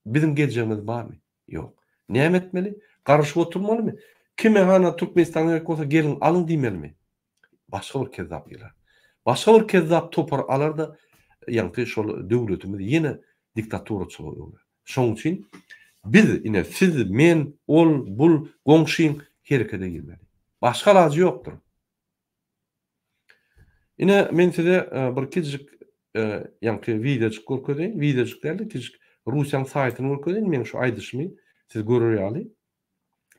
[SPEAKER 1] biziň geljegimiz barmy? Ýok. Näme etmeli? Garaşyp oturmalymy? Kime hana Türkmenistan gerek bolsa geliň alyň diýmelimi? Başga bir kezzap geler. Başga bir kezzap topar alar-da ýaňky şol döwletimizi ýene diktaturaçylyga öwrer. Şoň üçin biz ine siz, men, ol, bul goňşyň herekete girmeli. Başga alajy ýokdur. Ine men size bir kiçijik ýaňky wideojyk görkezeýin. Wideojyk däl-de kiçijik Russiýanyň saýtyny görkezeýin. Meň şu aýdyşymy siz görer ýaly.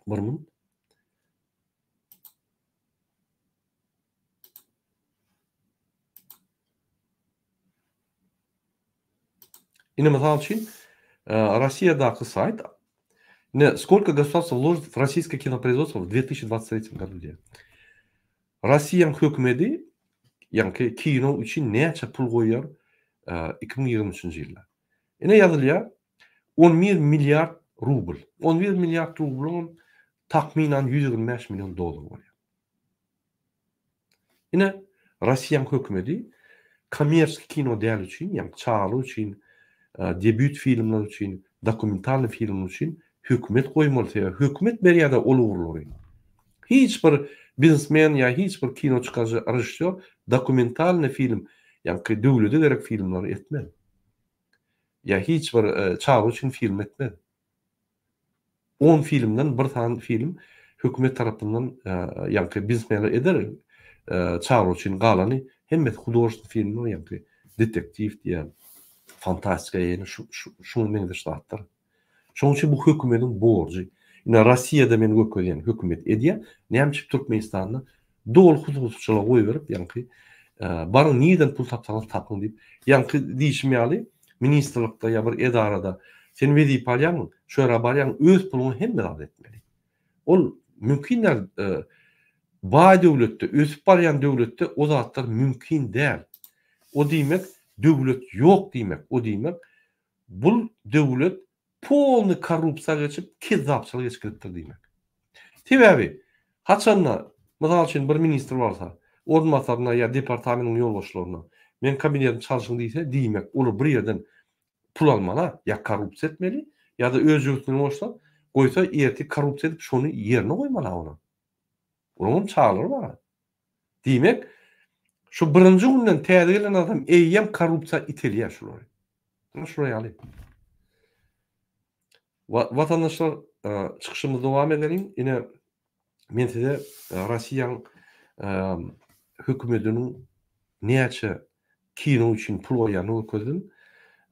[SPEAKER 1] Bir minut. Ine mysal üçin Rossiýadaky saýt Ine skolko gosudarstvo wložit w rossiýskoe kinoproizwodstwo w 2023 godu diýýär. Rossiýanyň hökümedi ýaňky kino üçin näçe pul goýýar 2023-nji ýylda. Ine ýazylýar 11 milliard rubl. 11 milliard rublyň takmynan 125 million dollar bolýar. Ine, Rossiýanyň hökümeti kommerçeskiý kino däl üçin, ýagny çagalar üçin, debýut filmler üçin, dokumentalnyý filmler üçin hökümet goýmaly, sebäbi hökümet berýär-de ol ugurlary. Hiç bir biznesmen ýa hiç bir kino çykaryjy režissýor dokumentalnyý film, ýagny döwlete gerek filmleri etmez. Ýa hiç bir çaga üçin film etmez. On filmden bir sany film hökümet tarapyndan ýaňky biznesmenler eder çaglar üçin galany hemmesi hudožestwnyý filmler ýaňky detektiw diýýän fantastika ýene şuňa meňzeş zatlar. Şonuň üçin bu hökümediň borjy. Ine Rossiýada men görkezýän hökümet edýär. Näme üçin Türkmenistanda doly hususyçylyga goýberip ýaňky baryň nirden pul tapsaňyz tapyň diýip ýaňky diýşim ýaly ministrlikde ýa bir edarada sen wezipe alýaň şu ýere barýaň öz puluňa hemme zat etmeli. Ol mümkin däl baý döwletde ösüp barýan döwletde o zatlar mümkin däl. O diýmek döwlet ýok diýmek o diýmek bul döwlet polny korrupsiýa geçip, kezzapçylyga geçip gidipdir diýmek. Sebäbi, haçanda, mysal üçin, bir ministr barsa, orunbasaryna ýa departamentiň ýolbaşçylaryna, meň kabinetimi çalşyň diýse, diýmek, olar bir ýerden pul almaly-a, ýa korrupsiýa etmeli, ýa-da öz jübüsini goşsa, goýsa, ertir korrupsiýa edip, şony ýerine goýmaly-a olar. Olaryňam çagalary bar-a. Diýmek, şu birinji günden täze gelen adam eýýäm korrupsiýa itelýär şulary. Ine şular ýaly. Watandaşlar, çykyşymyzy dowam edeliň. Ine, men size Rossiýanyň hökümetiniň näçe kino üçin pul goýýanyny görkezdim.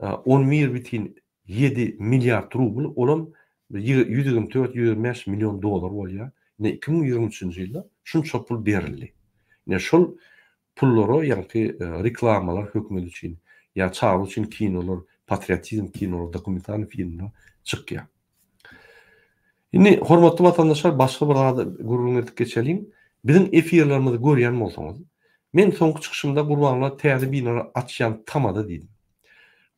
[SPEAKER 1] 11,7 milliard rubl, olam 124, 125 million dollar bolýar. Ine, 2023-nji ýylda şunça pul berildi. Ine, şol Pullara ýaňky reklamalar hökümet üçin ýa çaga üçin kinolar, patriotizm kinolar, dokumentalnyý filmler çykýar. Indi hormatly watandaşlar başga bir zady gürrüň edip geçeliň. Biziň efirlerimizi görýän bolsaňyz, men soňky çykyşymda Gurbanguly täze binalar açýan tamada diýdim.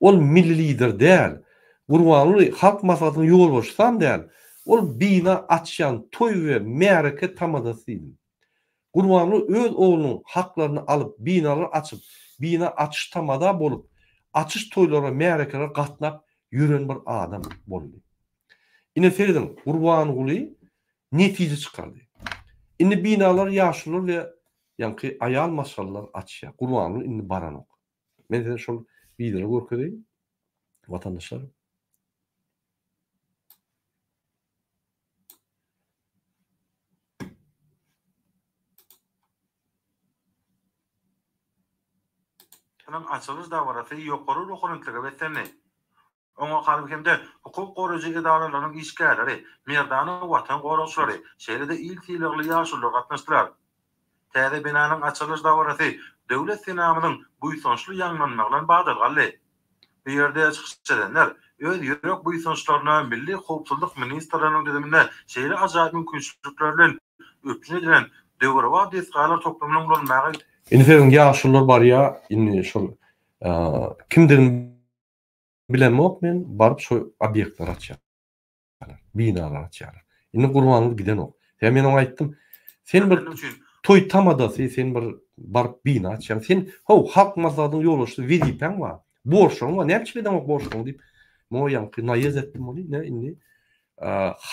[SPEAKER 1] Ol milli lider däl, Gurbanguly Halk Maslahatynyň ýolbaşçysam däl, ol bina açýan toý we märeke tamadasy diýdim. Gurbanguly öz oglunyň haklaryny alyp, binalar açyp, bina açyş tamada bolup, açyş toýlara, märekelere gatnap ýören bir adam boldy. Ine serediň, Gurbanguly netije çykardy. Indi binalar ýaşulular we. Ýaňky aýal maşgalalar açýar. Gurbanguly indi baranok. Men size şol wideony görkezeýin. Watandaşlar.
[SPEAKER 3] Açylyş dabarasy ýokary ruhubelentlige beslendi. Oňa harby hem-de hukuk goraýjy edaralaryň işgärleri, merdana Watan goragçylary, şeýle-de il sylagly ýaşulular gatnaşdylar. Täze binanyň açylyş dabarasy Döwlet senamyzyň buýsançly ýaňlanmagy bilen badalga aldy. Bu ýerde çykyş edenler öz ýürek buýsançlaryna Milli howpsuzlyk ministrliginiň düzüminde şeýle ajaýyp mümkinçilikler bilen üpjün edilen döwrebap desgalar toplumynyň ulanmaga
[SPEAKER 1] Indi siziň ýaşulular barýa indi şol kimdigini Bilemok men baryp şo obýektleri açýarlar. Binalary açýarlar. Indi Gurbanguly gidenok. Sebäbi men oňa aýtdym, sen bir toý tamadasy, sen bir baryp bina açýaň. Sen how halk maslahatynyň ýolbaşçysy wezipäň bar. Borçlaryň bar. Näme üçin edeňok borçlaryňy diýip, muňa ýaňky naýez etdim ony. Ine indi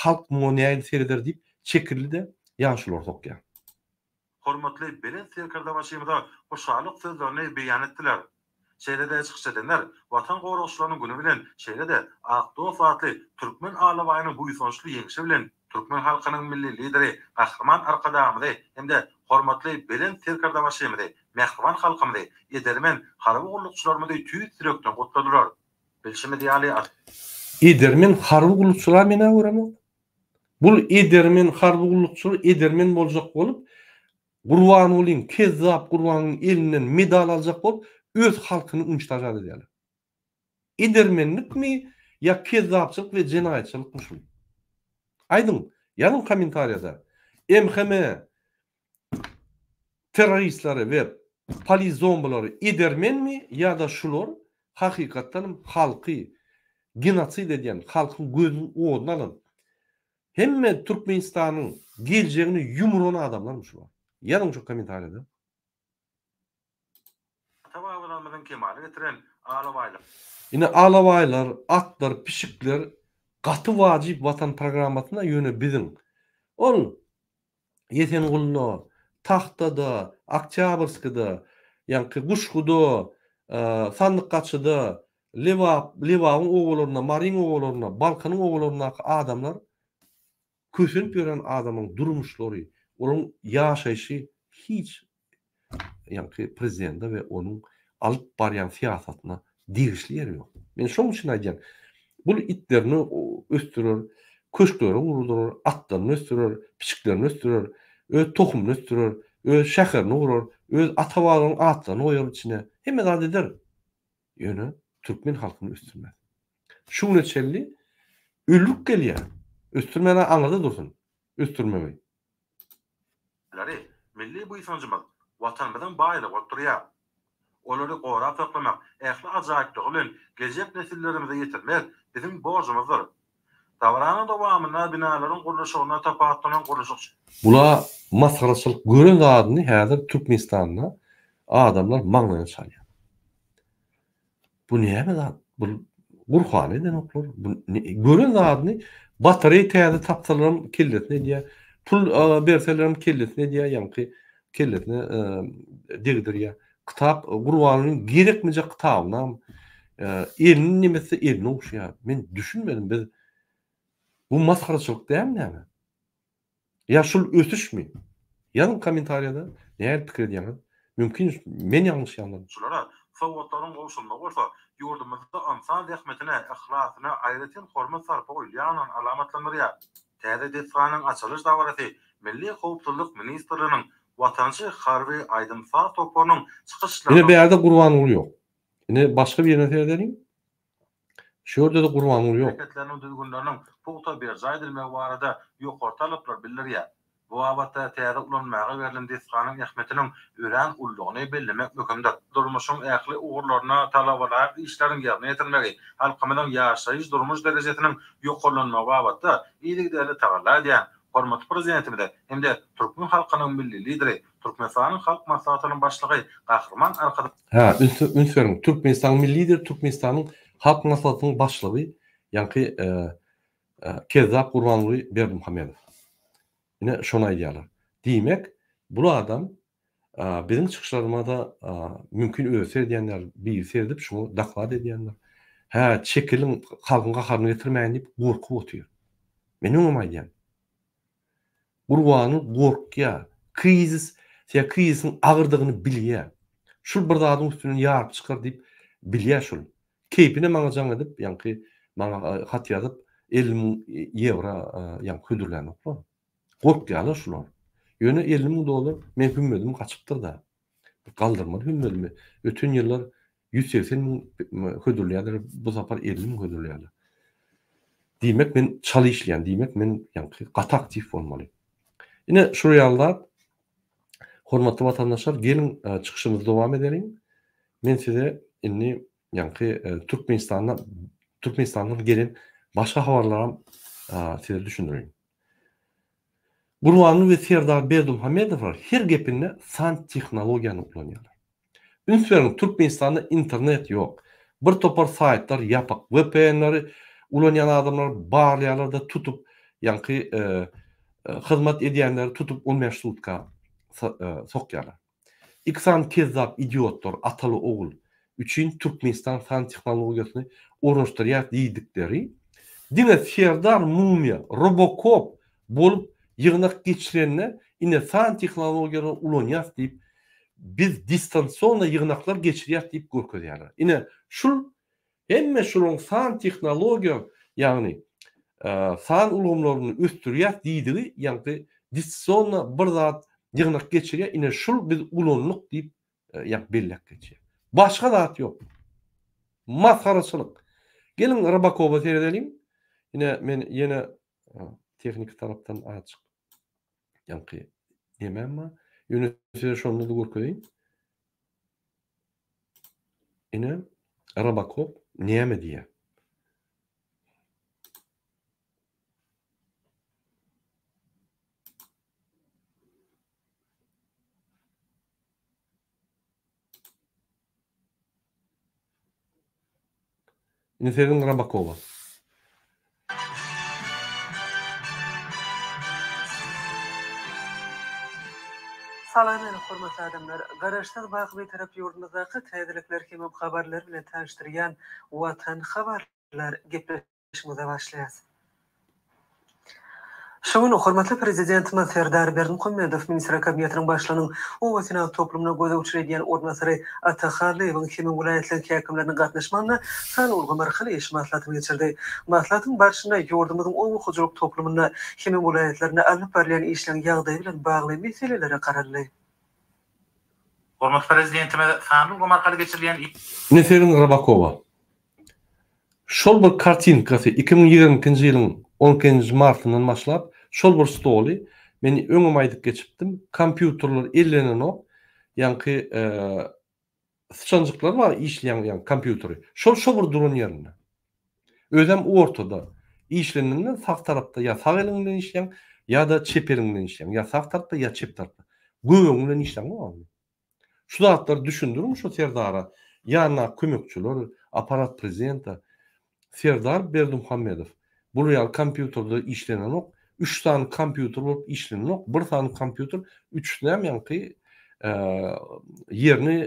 [SPEAKER 1] halk muňa nähili sereder diýip çekildi-de ýaşululary sokýar.
[SPEAKER 3] Hormatly Belent Serkerdebaşymyza hoşallyk sözlerini beýan etdiler. Şeýle-de çykyş edenler Watan goragçylarynyň güni bilen, şeýle-de Ak dost atly türkmen alabaýynyň buýsançly ýeňşi bilen türkmen halkynyň Milli Lideri Gahryman Arkadagymyzy hem-de hormatly Belent Serkerdebaşymyzy, mähriban halkymyzy, edermen harby gullukçylarymyzy tüýs ýürekden gutladylar. Bilşimiz ýaly,
[SPEAKER 1] Edermen harby gullukçylar men-ä göremok. Bul edermen harby gullukçylar edermen boljak bolup, Gurbangulyň, kezzap Gurbangulyň elinden medal aljak bolup, öz halkyny unçtažat edýärler. Edermenlikmi ýa kezzapçylyk we jenaýatçylykmy şul? Aýdyň, ýazyň kommentariýada. MHM terroristleri we polizombalary edermenmi ýa-da şular hakykatdanam halky genosid edýän, halkyň gözüniň oduny alan, hemme Türkmenistanyň geljegini ýumuran adamlarmy şular? Ýazyň şu kommentariýada.
[SPEAKER 3] Ata-babalarymyzyň kemala getiren alabaýlyk.
[SPEAKER 1] Ine alabaýlar, atlar, pişikler gaty wajyp watan programmasynda ýöne biziň ol Ýesengulda, Tagtada, Oktýabrskida, ýaňky Guşguda, Sandykgaçyda, Lebap, Lebabyň obalarynda, Maryň obalarynda, Balkanyň obalaryndaky adamlar kösenip ýören adamyň durmuşlary, olaryň ýaşaýşy hiç ýaňky prezidente we onuň alyp barýan syýasatyna degişli ýeri ýok. Men şoň üçin aýdýan, bul itlerini ösdürer, köşkleri gurdurar, atlaryny ösdürer, pişiklerini ösdürer, öz tohumyny ösdürer, öz şäherini gurar, öz ata-babalarynyň atlaryny goýar içine, hemme zat eder. Ýöne türkmen halkyny ösdürmez. Şu güne çenli öldürip gelýär. Ösdürmän-ä aňyrda dursun, ösdürmegi.
[SPEAKER 3] Lary milli buýsanjymyz, Watanymyzyň baýlygy bolup durýar. Olary gorap saklamak, ähli ajaýyplygy bilen geljek nesillerimize ýetirmek biziň borjumyzdyr. Dabaranyň dowamynda binalaryň gurluşygynda tapawutlanan gurluşykçy.
[SPEAKER 1] Bula masgaraçylyk gören zadyny häzir Türkmenistanda adamlar maňlaýyna çalýar. Bu näme zat? Bu Gurhany edenoklar. Bu gören zadyny batareý täze tapsalaram kellesine edýär. Pul berselerem kellesine edýär, ýaňky kellesine degdirýär. Kitap Gurbanyň gerekmejek kitabynam elini nemetse elini ogşaýar. Men düşünmedim biz bu masgaraçylyk dälmi näme? Ýa şul ösüşmi? Ýazyň kommentariýada nähili pikir edýäňiz? Mümkin men ýalňyşýandyryn.
[SPEAKER 3] Şulara sowgatlaryň gowşurylmagy bolsa, ýurdumyzda ynsan zähmetine, yhlasyna aýratyn hormat-sarpa goýulýandygyny alamatlandyrýar. Täze desganyň açylyş dabarasy Milli howpsuzlyk ministrliginiň Watançy harby aýdym-saz toparynyň çykyşlaryna.
[SPEAKER 1] Ine bärde Gurbanguly ýok. Ine başga birine seredeliň. Şu ýerde-de Gurbanguly ýok.
[SPEAKER 3] Hereketleriniň düzgünleriniň pugta berjaý edilmegi barada ýokary talaplar bildirýär. Bu babatda täze ulanmaga berlen desganyň ähmiýetiniň örän uludygyny bellemek möhümdir. Durmuşyň ähli ugurlarynda talabalaýyk işleriň ýerine ýetirilmegi, halkymyzyň ýaşaýyş-durmuş derejesiniň ýokarlanmagy babatda yzygiderli tagalla edýän hormatly Prezidentimize hem-de türkmen halkynyň Milli Lideri, Türkmenistanyň Halk Maslahatynyň Başlygy Gahryman Arkadag.
[SPEAKER 1] Hä, üns üns beriň, Türkmenistanyň Milli Lideri Türkmenistanyň Halk Maslahatynyň Başlygy, ýaňky Kezzap Gurbanguly Berdimuhamedow. Ine, şony aýdýarlar. Diýmek, bul adam. Biziň çykyşlarymyza mümkin özi seredýänler, biri seredip şuňa doklad edýändir. Hä, çekiliň, halkyň gaharyny getirmäýin diýip gorkup otyr. Men öňem aýdýan. Gurbangül gorkýar. Krizis, sebäbi krizisiň agyrdygyny bilýär. Şul bir zadyň üstünden ýaryp çykar diýip bilýär şul. Keýpine maňa jaň edip, ýaňky maňa hat ýazyp 50 müň ýewro ýaňky hödürlänoklar. Gorkýarlar şular. Ýöne 50 müň dollar meň hümmedim gaçypdyr-da. Galdyrmaly hümmedimi. Öten ýyllar 180 müň hödürleýärler, bu sapar 50 müň hödürleýärler. Diýmek men çal işleýän, diýmek men ýaňky gaty aktiw bolmaly. Ine şul ýaly zat. Hormatly watandaşlar, geliň çykyşymyzy dowam edeliň. Men size indi ýaňky Türkmenistanda Türkmenistandan gelen başga habarlaram size düşündireýin. Gurbanguly we Serdar Berdimuhamedowlar her gepinde san tehnologiýany ulanýarlar. Üns beriň Türkmenistanda internet ýok. Bir topar saýtlar ýapyk. VPN-leri ulanýan adamlary barlaýarlar-da tutup ýaňky hyzmat edýänleri tutup 15 sutka sokýarlar. Iki sany kezzap idiotlar ataly ogul üçin Türkmenistan san tehnologiýasyny ornaşdyrýas diýdikleri diňe Serdar mumyýa robokop bolup ýygnak geçirende ine san tehnologiýalary ulanýas diýip biz distansiona ýygnaklar geçirýäs diýip görkezýärler. Ine şul Hemme şularyň san tehnologiýa, ýagny san ulgamlaryny ösdürýäs diýdigi, ýaňky distisionna bir zat ýygnak geçirýär, ine şul biz ulandyk diýip ýaňky belläp geçýär. Başga zat ýok. Masgaraçylyk. Geliň Rybakowa seredeliň. Ine men ýene tehniki tarapdan azajyk ýaňky nemem bar. Ýöne size şonda-da görkezeýin. Ine, Robocop näme diýýär? Indi serediň Robokowa.
[SPEAKER 4] Salam meni hormatly adamlar! Garaşsyz baky Bitarap ýurdumyzdaky täzelikler hemem habarlar bilen tanyşdyrýan Watan habarlar gepleşigimize başlaýas. Şu gün hormatly Prezidentimiz Serdar Berdimuhamedow Ministrler Kabinetiniň Başlygynyň oba senagat toplumyna gözegçilik edýän orunbasary Ata Hallyýewiň hemem welaýatlaryň häkimleriniň gatnaşmagynda sanly ulgam arkaly iş maslahatyny geçirdi. Maslahatyň barşynda ýurdumyzyň oba hojalyk toplumynda hemem welaýatlarynda alnyp barylýan işleriň ýagdaýy bilen bagly meselelere garaldy.
[SPEAKER 3] Hormatly Prezidentimiz sanly ulgam arkaly geçirilýän
[SPEAKER 1] Neseriň Rybakowa. Şol bir kartinkasy 2022-nji ýylyň on ikinji martyndan başlap şol bir stoly men öňem aýdyp geçipdim kompýuterler ellenenok ýaňky syçanjyklar bar işleýän ýaňky kompýuteri şol şo bir duran ýerinde özem ortada işlenenden sag tarapda ýa sag eliň bilen işleýäň ýa-da çep eliň bilen işleýäň ýa sag tarapda ýa çep tarapda göbegiň bilen işläňok Şu zatlary düşündiriň şu Serdara, ýanyndaky kömekçiler, aparat prezidenta. Serdar Berdimuhamedow, bular ýaly kompýuterde işlenenok, üç sany kompýuter bolup işlenenok, bir sany kompýuter üçüsinem ýaňky ýerini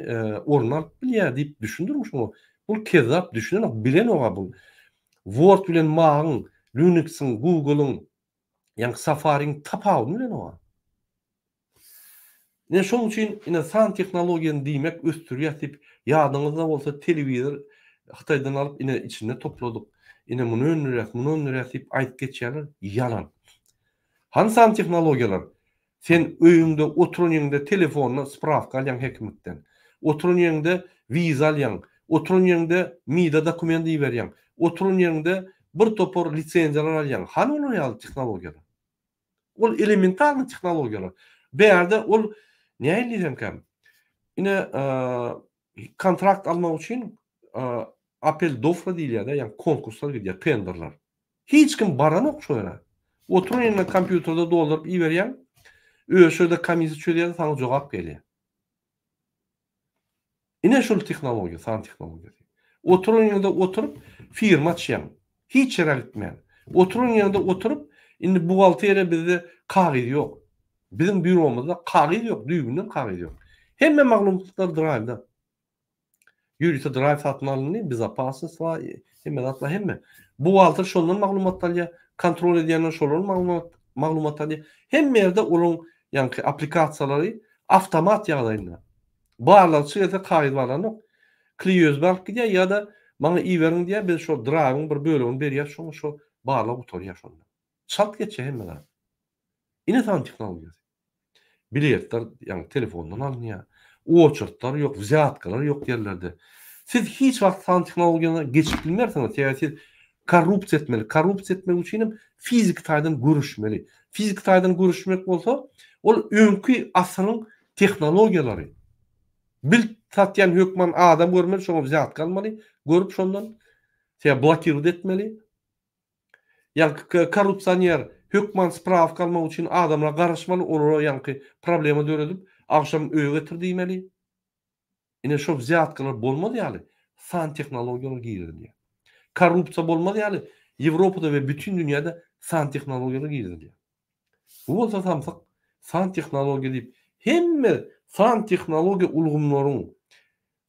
[SPEAKER 1] ornuny alyp bilýär diýip düşündiriň şuňa. Bul kezzap düşünenok, bilenok-a bul. Word bilen Mac-yň, Linux-yň, Google-yň, ýaňky Safari-iň tapawudyny bilenok-a. Ine şoň üçin ine san tehnologiýany diýmek ösdürýäs diýip ýadyňyzda bolsa telewizor Hytaýdan alyp ine içinde topladyk. Ine muny öndürýäs, muny öndürýäs diýip aýdyp geçýärler. Ýalan. Hany san tehnologiýalar? Sen öýüňde oturan ýeriňde telefonda sprawka alýaň hekimlikden. Oturan ýeriňde wiza alýaň. Oturan ýeriňde MIDA dokument iberýäň. Oturan ýeriňde bir topar lisenziýalar alýaň. Hany olar ýaly tehnologiýalar? Ol elementarny tehnologiýalar. Bärde ol nähili diýsemkäm? Ine kontrakt almak üçin apel dofra diýilýär-de, ýagny konkurslar gidýär, tenderler. Hiç kim baranok şo ýere. Oturan ýerinden kompýuterde dolduryp iberýäň, özi şo ýerde komissiýa çözýär-de saňa jogap gelýär. Ine şul tehnologiýa, san tehnologiýasy. Oturan ýeriňde oturyp firma açýaň. Hiç ýere gitmän. Oturan ýeriňde oturyp, indi buhgalteriýa bizde kagyz ýok. Biziň býuromyzda kagyz ýok, düýbünden kagyz ýok. Hemme maglumatlar drive-da. Ýörite drive satyn alyndy, bezopasnost bar, hemme zat bar, hemme. Buhgalter şondan maglumat alýar, kontrol edýänler şolardan maglumat maglumat alýar. Hemme ýerde olaryň ýaňky applikasiýalary awtomat ýagdaýynda. Barlagçy gelse kagyz barlanok. Kliýozby alyp gidýär ýa-da maňa iberiň diýýär, biz şo drive-yň bir bölegini berýäs şoňa, şo barlag gutarýar şonda. Çalt geçýär hemme zat. Ine san tehnologiýasy. Biletler ýagny telefondan alynýar. Oçertler ýok, wzýatkalar ýok ýerlerde. Siz hiç wagt san tehnologiýasyna geçip bilmersiňiz, sebäbi siz korrupsiýa etmeli. Korrupsiýa etmek üçin hem fiziki taýdan görüşmeli. Fiziki taýdan görüşmek bolsa, ol öňki asyryň tehnologiýalary. Bilt satýan hökman adam görmeli, şoňa wzýatka almaly, görüp şondan, sebäbi blokirowat etmeli. Ýaňky korrupsioner hökman sprawka almak üçin adamlara garaşmaly, olara ýaňky problema döredip, agşam öýe getir diýmeli. Ine şo wzýatkalar bolmaz ýaly san tehnologiýalar girizilýär. Korrupsiýa bolmaz ýaly Ýewropada we bütin dünýäde san tehnologiýalar girizilýär. Bu bolsa samsyk san tehnologiýa diýip hemme san tehnologiýa ulgumlaryň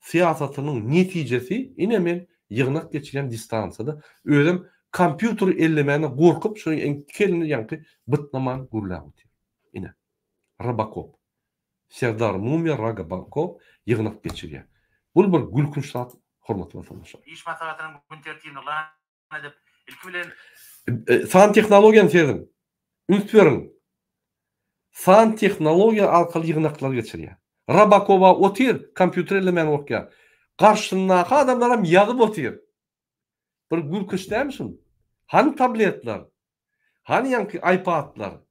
[SPEAKER 1] syýasatynyň netijesi ine men ýygnak geçirýän distansiýada özem kompýuter ellemäne gorkup şo kelini ýaňky bytnaman gürläp otyr. Ine. Robokop. Serdar Mumyýa Ragabakop ýygnak geçirýär. Bul bir gülkünç zat hormatly watandaşlar.
[SPEAKER 3] Iş maslahatynyň gün tertibini yglan edip, ilki bilen.
[SPEAKER 1] San tehnologiýany serediň. Üns beriň. San tehnologiýa arkaly ýygnaklar geçirýär. Rabakowa otyr, kompýuter ellemän gorkýar. Garşysyndaky adamlaram ýazyp otyr. Bir gülkünç dälmi şul? Hany tabletler? Hany ýaňky iPadlar?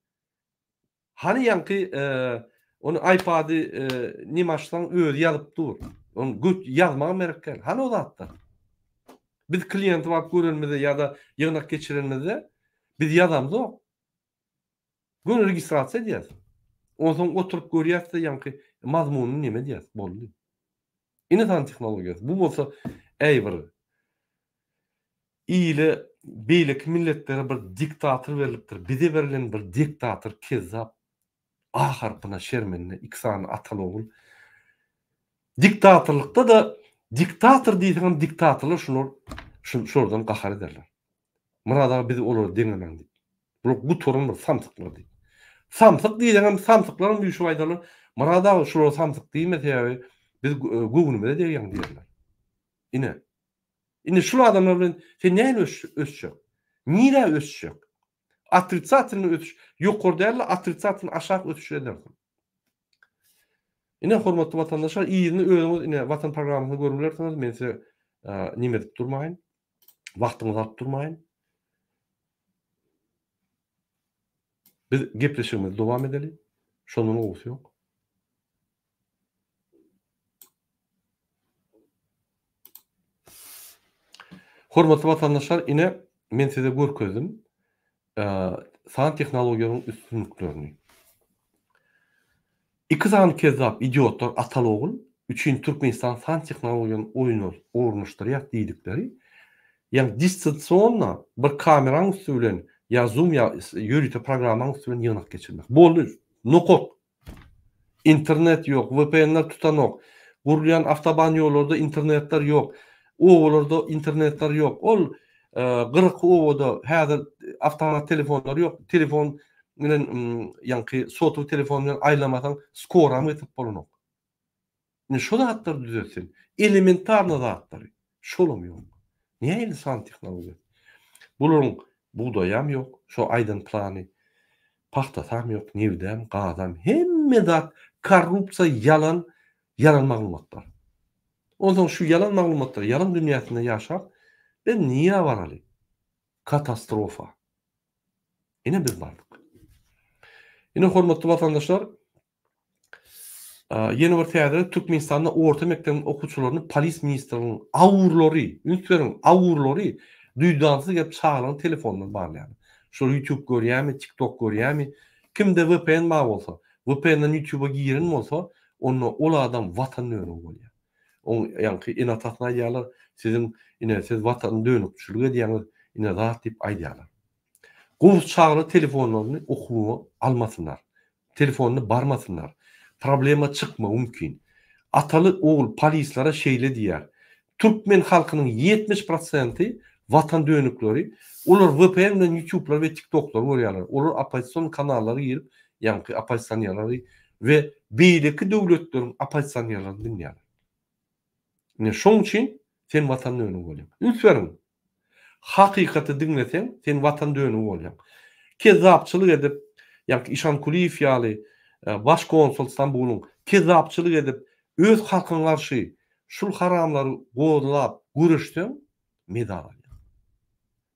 [SPEAKER 1] Hany ýaňky ony iPady neme açsaň özi ýazyp dur. Ony göt ýazmagam gerek däl. Hany o zatlar? Biz kliýenti baryp görenimizde ýa-da ýygnak geçirenimizde biz ýazamzok. Göni registrasiýa edýäs. Onsoň oturyp görýäs-de ýaňky mazmunyny neme edýäs. Boldy. Ine san tehnologiýasy. Bu bolsa äý bir ile beýleki milletlere bir diktator berlipdir. Bize berlen bir diktator kezzap A harpyna şermende iki sany ataly ogul. Diktatorlykda-da diktator diýseňem diktatorlar şular şulardan gahar ederler. Myrat aga bizi olara deňemäň diýip. Bular gutaran bir samsyklar diýip. Samsyk diýseňem samsyklaram üýşüp aýdarlar. Myrat aga şulara samsyk diýme sebäbi biz göwnümize degýäň diýerler. Ine. Indi şul adamlar bilen sen nähili ösjek? Nirä ösjek? Otritsatelnyý ösüş ýokary däl-de otritsatelnyý aşak ösüş edersiň. Ine hormatly watandaşlar yzyny özüňiz ine watan programmasyny görüp bilersiňiz. Men size neme edip durmaýyn. Wagtyňyzy alyp durmaýyn. Biz gepleşigimizi dowam edeli. Şondan gowusy ýok. Hormatly watandaşlar, ine men size görkezdim san tehnologiýalaryň üstünliklerini. Iki sany kezzap idiotlar ataly-ogul üçin Türkmenistan san tehnologiýany oýuna ornaşdyrýar diýdikleri, ýagny distansionna bir kameraň üsti bilen ýa zoom ýa ýörite programmaň üsti bilen ýygnak geçirmek. Boldy. Nokat. Internet ýok, VPN-ler tutanok. Gurulýan awtoban ýollarda internetler ýok. Obalarda internetler ýok. Ol gyraky obada häzir awtomat telefonlar ýok. Telefon bilen ýaňky sotowy telefon bilen aýlamasaň skoram getirip bolanok. Indi şo zatlary düzet sen. Elementarny zatlary. Şolam ýok. Nähili san tehnologiýasy? Bularyň bugdaýam ýok, şo aýdan plany. Pagtasam ýok, nebidem, gazam, hemme zat korrupsiýa, ýalan, ýalan maglumatlar. Onsoň şu ýalan maglumatlar, ýalan dünýäsinde ýaşap, biz nirä baraly? Katastrofa. Ine biz bardyk. Ine hormatly watandaşlar, Ýene bir täzelik, Türkmenistanda orta mekdebiň okuwçylaryny polis ministrliginiň awurlary, üns beriň, awurlary duýdansyz gelip çagalaryň telefonyndan barlaýarlar. Şol YouTube görýärmi, TikTok görýärmi? Kimde VPN bar bolsa, VPN-den YouTube-a giren bolsa, onda ol adam watan dönügi bolýar. Oň ýaňky ene-atasyna aýdýarlar, siziň ine siz watan dönükçilik edýäňiz, ine zat diýip aýdýarlar. Gowusy çagalar telefonlaryny okuwa almasynlar. Telefonyny barmasynlar. Problema çykmagy mümkin. Ataly ogul polislere şeýle diýýär, Türkmen halkynyň 70 prosenti watan dönükleri, olar VPN bilen ýutublar we tiktoklary görýärler, olar oppozision kanallara girip, ýaňky oppozisionerleri we beýleki döwletleriň oppozisionerlerini diňleýärler. Ine şoň üçin sen watan dönügi bolýaň. Üns beriň! Hakykaty diňleseň, sen watan dönügi bolýaň. Kezzapçylyk edip, ýaňky Işankulyýew ýaly baş konsul Stambulyň kezzapçylyk edip, öz halkyňa garşy şul haramlary gozlap göreşseň, medal alýaň.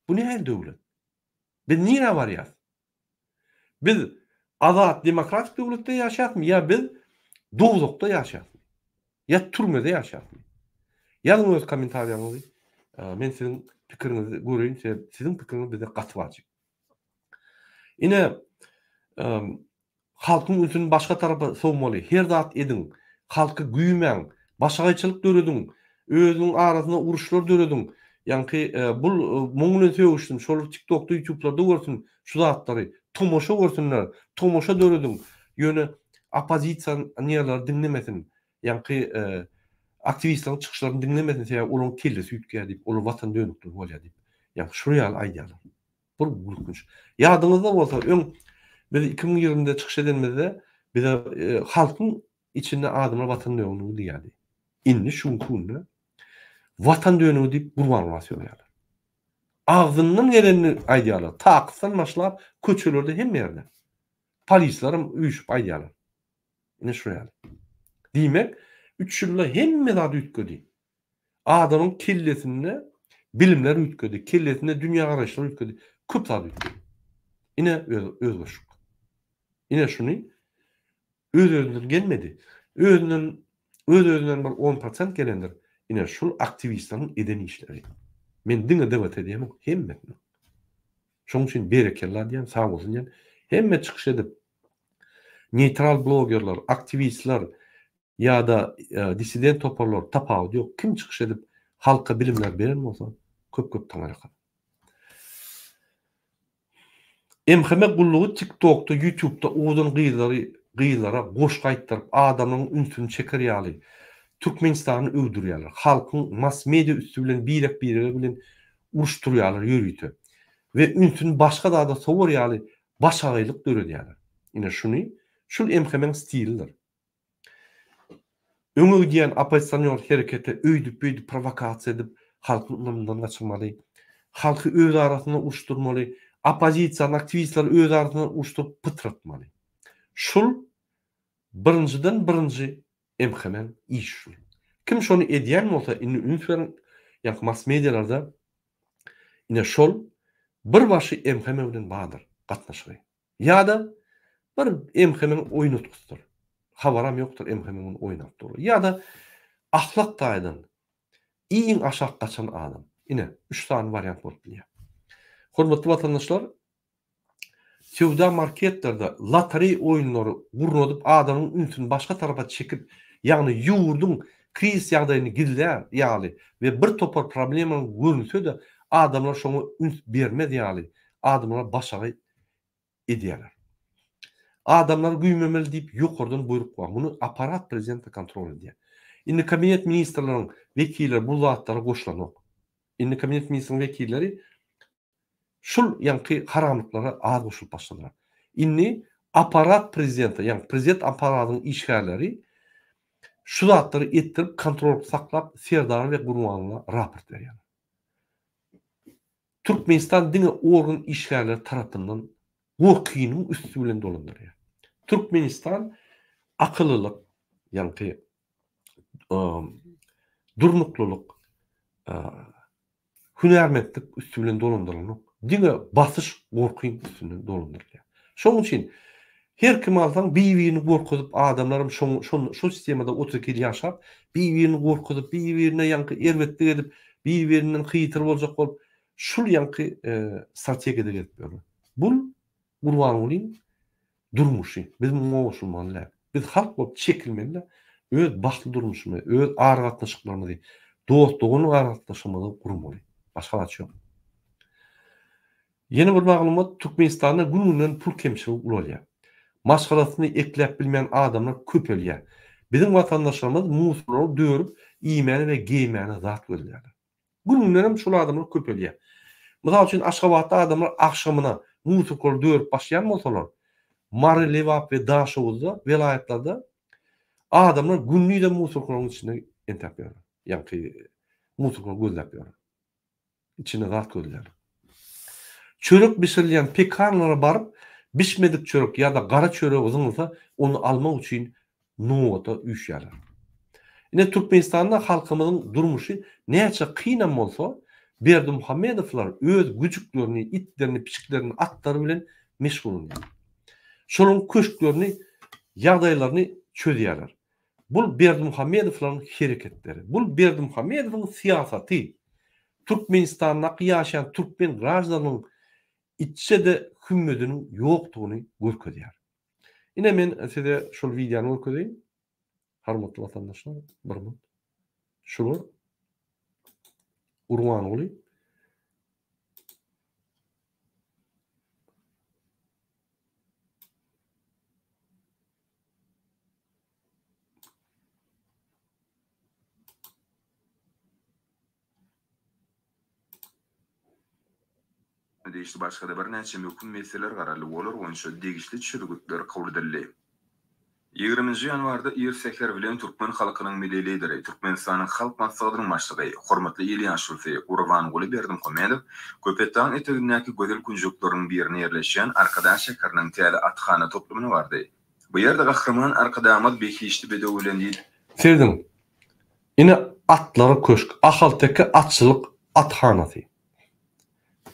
[SPEAKER 1] Bu nähili döwlet? Biz nirä barýas? Biz azat demokratik döwletde ýaşaýasmy ýa biz dowzahda ýaşaýasmy? Ýa türmede ýaşaýasmy? Ýazyň öz kommentariýaňyzy. Men siziň pikiriňizi göreýin, sebäbi siziň pikiriňiz bize gaty wajyp. Ine, Halkyň ünsüni başga tarapa sowmaly. Her zat ediň. Halky güýmäň. Başagaýçylyk dörediň. Özüniň arasynda uruşlar dörediň. Ýaňky bul muň bilen sögüşsin, şolar tiktokda ýutublarda görsün şu zatlary. Tomaşa görsünler. Tomaşa dörediň. Ýöne oppozisiýanerleri diňlemesin. Ýaňky aktiwistleriň çykyşlaryny diňlemesin sebäbi olaryň kellesi üýtgär diýip, olar watan dönükleri bolýar diýip. Ýaňky şular ýaly aýdýarlar. Bir gülkünç. Ýadyňyzda bolsa, öň biz 2020-de çykyş edenimizde bize e, halkyň içinde adamlar watan dönügi diýýärdi. Indi şu günki günde watan dönügi diýip Gurbanguly sögýärler. Agzyndan gelenini aýdýarlar. Takysdan başlap köçelerde hemme ýerde. Polisler hem üýşüp aýdýarlar. Ine şu ýaly. Diýmek, 3 ýylda hemme zat üýtgedi. Adamyň kellesinde bilimler üýtgedi, kellesinde dünýägaraýyşlar üýtgedi, köp zat üýtgedi. Ine özgerişik. Ine şuny öz-özünden gelmedi. Özünden öz-özünden bir 10 prosent gelendir. Ine şul aktiwistleriň eden işleri. Men diňe DWT diýemok, hemmesiniň. Şonuň üçin berekella diýýän, sag bolsun diýýän. Hemme çykyş edip, neýtral blogerler, aktiwistler, ýa-da dissident toparlar tapawudy ýok kim çykyş edip halka bilimler beren bolsa köp köp taňyrýalkasyn. MHM gullugy tik tokda ýutubda owadan gyzlary gyzlara goşgy aýtdyryp adamlaryň ünsüni çeker ýaly Türkmenistany öwdürýärler halkyň mass media üsti bilen birek birege bilen uruşdyrýarlar ýörite we ünsüni başga zada sowar ýaly başagaýlyk döredýärler ine şuny şul MHM-iň stilidir. Öňe gidýän oppozisioner herekete öýdüp-beýdip prowokasiýa edip, halkyň ynamyndan gaçyrmaly. Halky öz arasynda uruşdyrmaly. Oppozisiýany, aktiwistleri öz arasynda uruşdyryp pytratmaly. Şul birinjiden birinji MHM-iň işi şul. Kim şony edýän bolsa indi üns beriň, ýa mass medialarda ine şol bir başy MHM bilen bardyr gatnaşygy. Ýa-da bir MHM-iň oýnatgysydyr. Habaram ýokdur MHM-iň ony oýnap durly. Ýa-da ahlak taýdan iň aşak gaçan adam. Ine, üç sany wariant bolup bilýär. Hormatly watandaşlar, söwda marketlerde lotereý oýunlary gurnadyp adamyň ünsüni başga tarapa çekip, ýagny ýurduň krizis ýagdaýyny gizlär ýaly we bir topar problemanyň görünse-de adamlar şoňa üns bermez ýaly adamlara başagaý edýärler. Adamlary güýmemeli diýip ýokardan buýruk bar. Muny apparat prezidente kontrol edýär. Indi kabinet ministrleriň wekilleri bu zatlara goşulanok. Indi kabinet ministriniň wekilleri şul ýaňky haramlyklara az goşulyp başladylar. Indi apparat prezidente, ýagny prezident apparatynyň işgärleri şu zatlary etdirip kontrol saklap Serdara we Gurbangulyna raport berýärler. Türkmenistan diňe organ işgärleri tarapyndan gorkynyň üsti bilen dolandyrýar. Türkmenistan akylylyk, ýaňky durnuklylyk, hünärmentlik üsti bilen dolandyrylanok. Diňe basyş, gorkyň üstünden dolandyrylýar. Şonuň üçin her kimi alsaň bir-birini gorkuzyp adamlaram şoň şon şo sistemada 32 ýyl ýaşap, bir-birini gorkuzyp, bir-birine ýaňky erbetlik edip, bir-birinden hyýtyr boljak bolup, şul ýaňky strategiýada gezip ýörler. Bul Gurbangulyň durmuşy. Biz muňa goşulmaly däl. Biz halk bolup çekilmeli-de, öz bagtly durmuşymyzy, öz aragatnaşyklarymyzy, dost-doganlyk aragatnaşygymyzy gurmaly. Başga zat ýok. Ýene bir maglumat, Türkmenistanda gün-günden pul kemçiligi ulalýar. Maşgalasyny ekläp bilmeýän adamlar köpelýär. Biziň watandaşlarymyz musorlary dörüp iýmäne we geýmäne zat gözleýärler. Gün-günden hem şol adamlar köpelýär. Mysal üçin Aşgabatda adamlar agşamyna musorkalary dörüp başlaýan bolsalar, Mary, Lebap we Daşoguzda, welaýatlarda adamlar gündizem musorkalaryň içinde entäp ýörler. Ýaňky musorkalary gözläp ýörler. Içinde zat gözleýärler. Çörek bişirilýän pekarnalara baryp, bişmedik çörek ýa-da gara çöregi zyňylsa, ony almak üçin nobata üýşýärler. Ine, Türkmenistanda halkymyzyň durmuşy näçe kynam bolsa, Berdimuhamedowlar öz güjüklerini, itlerini, pişiklerini, atlary bilen meşgullanýarlar. Şolaryň köşklerini, ýagdaýlaryny çözýärler. Bul Berdimuhamedowlaryň hereketleri. Bul Berdimuhamedowyň syýasaty. Türkmenistandaky ýaşaýan türkmen graždanynyň içje-de hümmediniň ýokdugyny görkezýär. Ine men size şol wideony görkezeýin. Hormatly watandaşlar, bir minut. Şular Gurbanguly
[SPEAKER 5] Degişli başga-da birnäçe möhüm meseleler garaldy we olar boýunça degişli çözgütler kabul edildi. Ýigriminji ýanwarda ir säher bilen türkmen halkynyň Milli Lideri, Türkmenistanyň Halk Maslahatynyň Başlygy, hormatly il ýaşulusy Gurbanguly Berdimuhamedow Köpetdagyň etegindäki gözel künjekleriniň birinde ýerleşýän Arkadag şäheriniň täze athana toplumyna bardy. Bu ýerde Gahryman Arkadagymyz behişdi bedew bilen did.
[SPEAKER 1] Serediň, ine atlara köşk, Ahalteke atçylyk athanasy.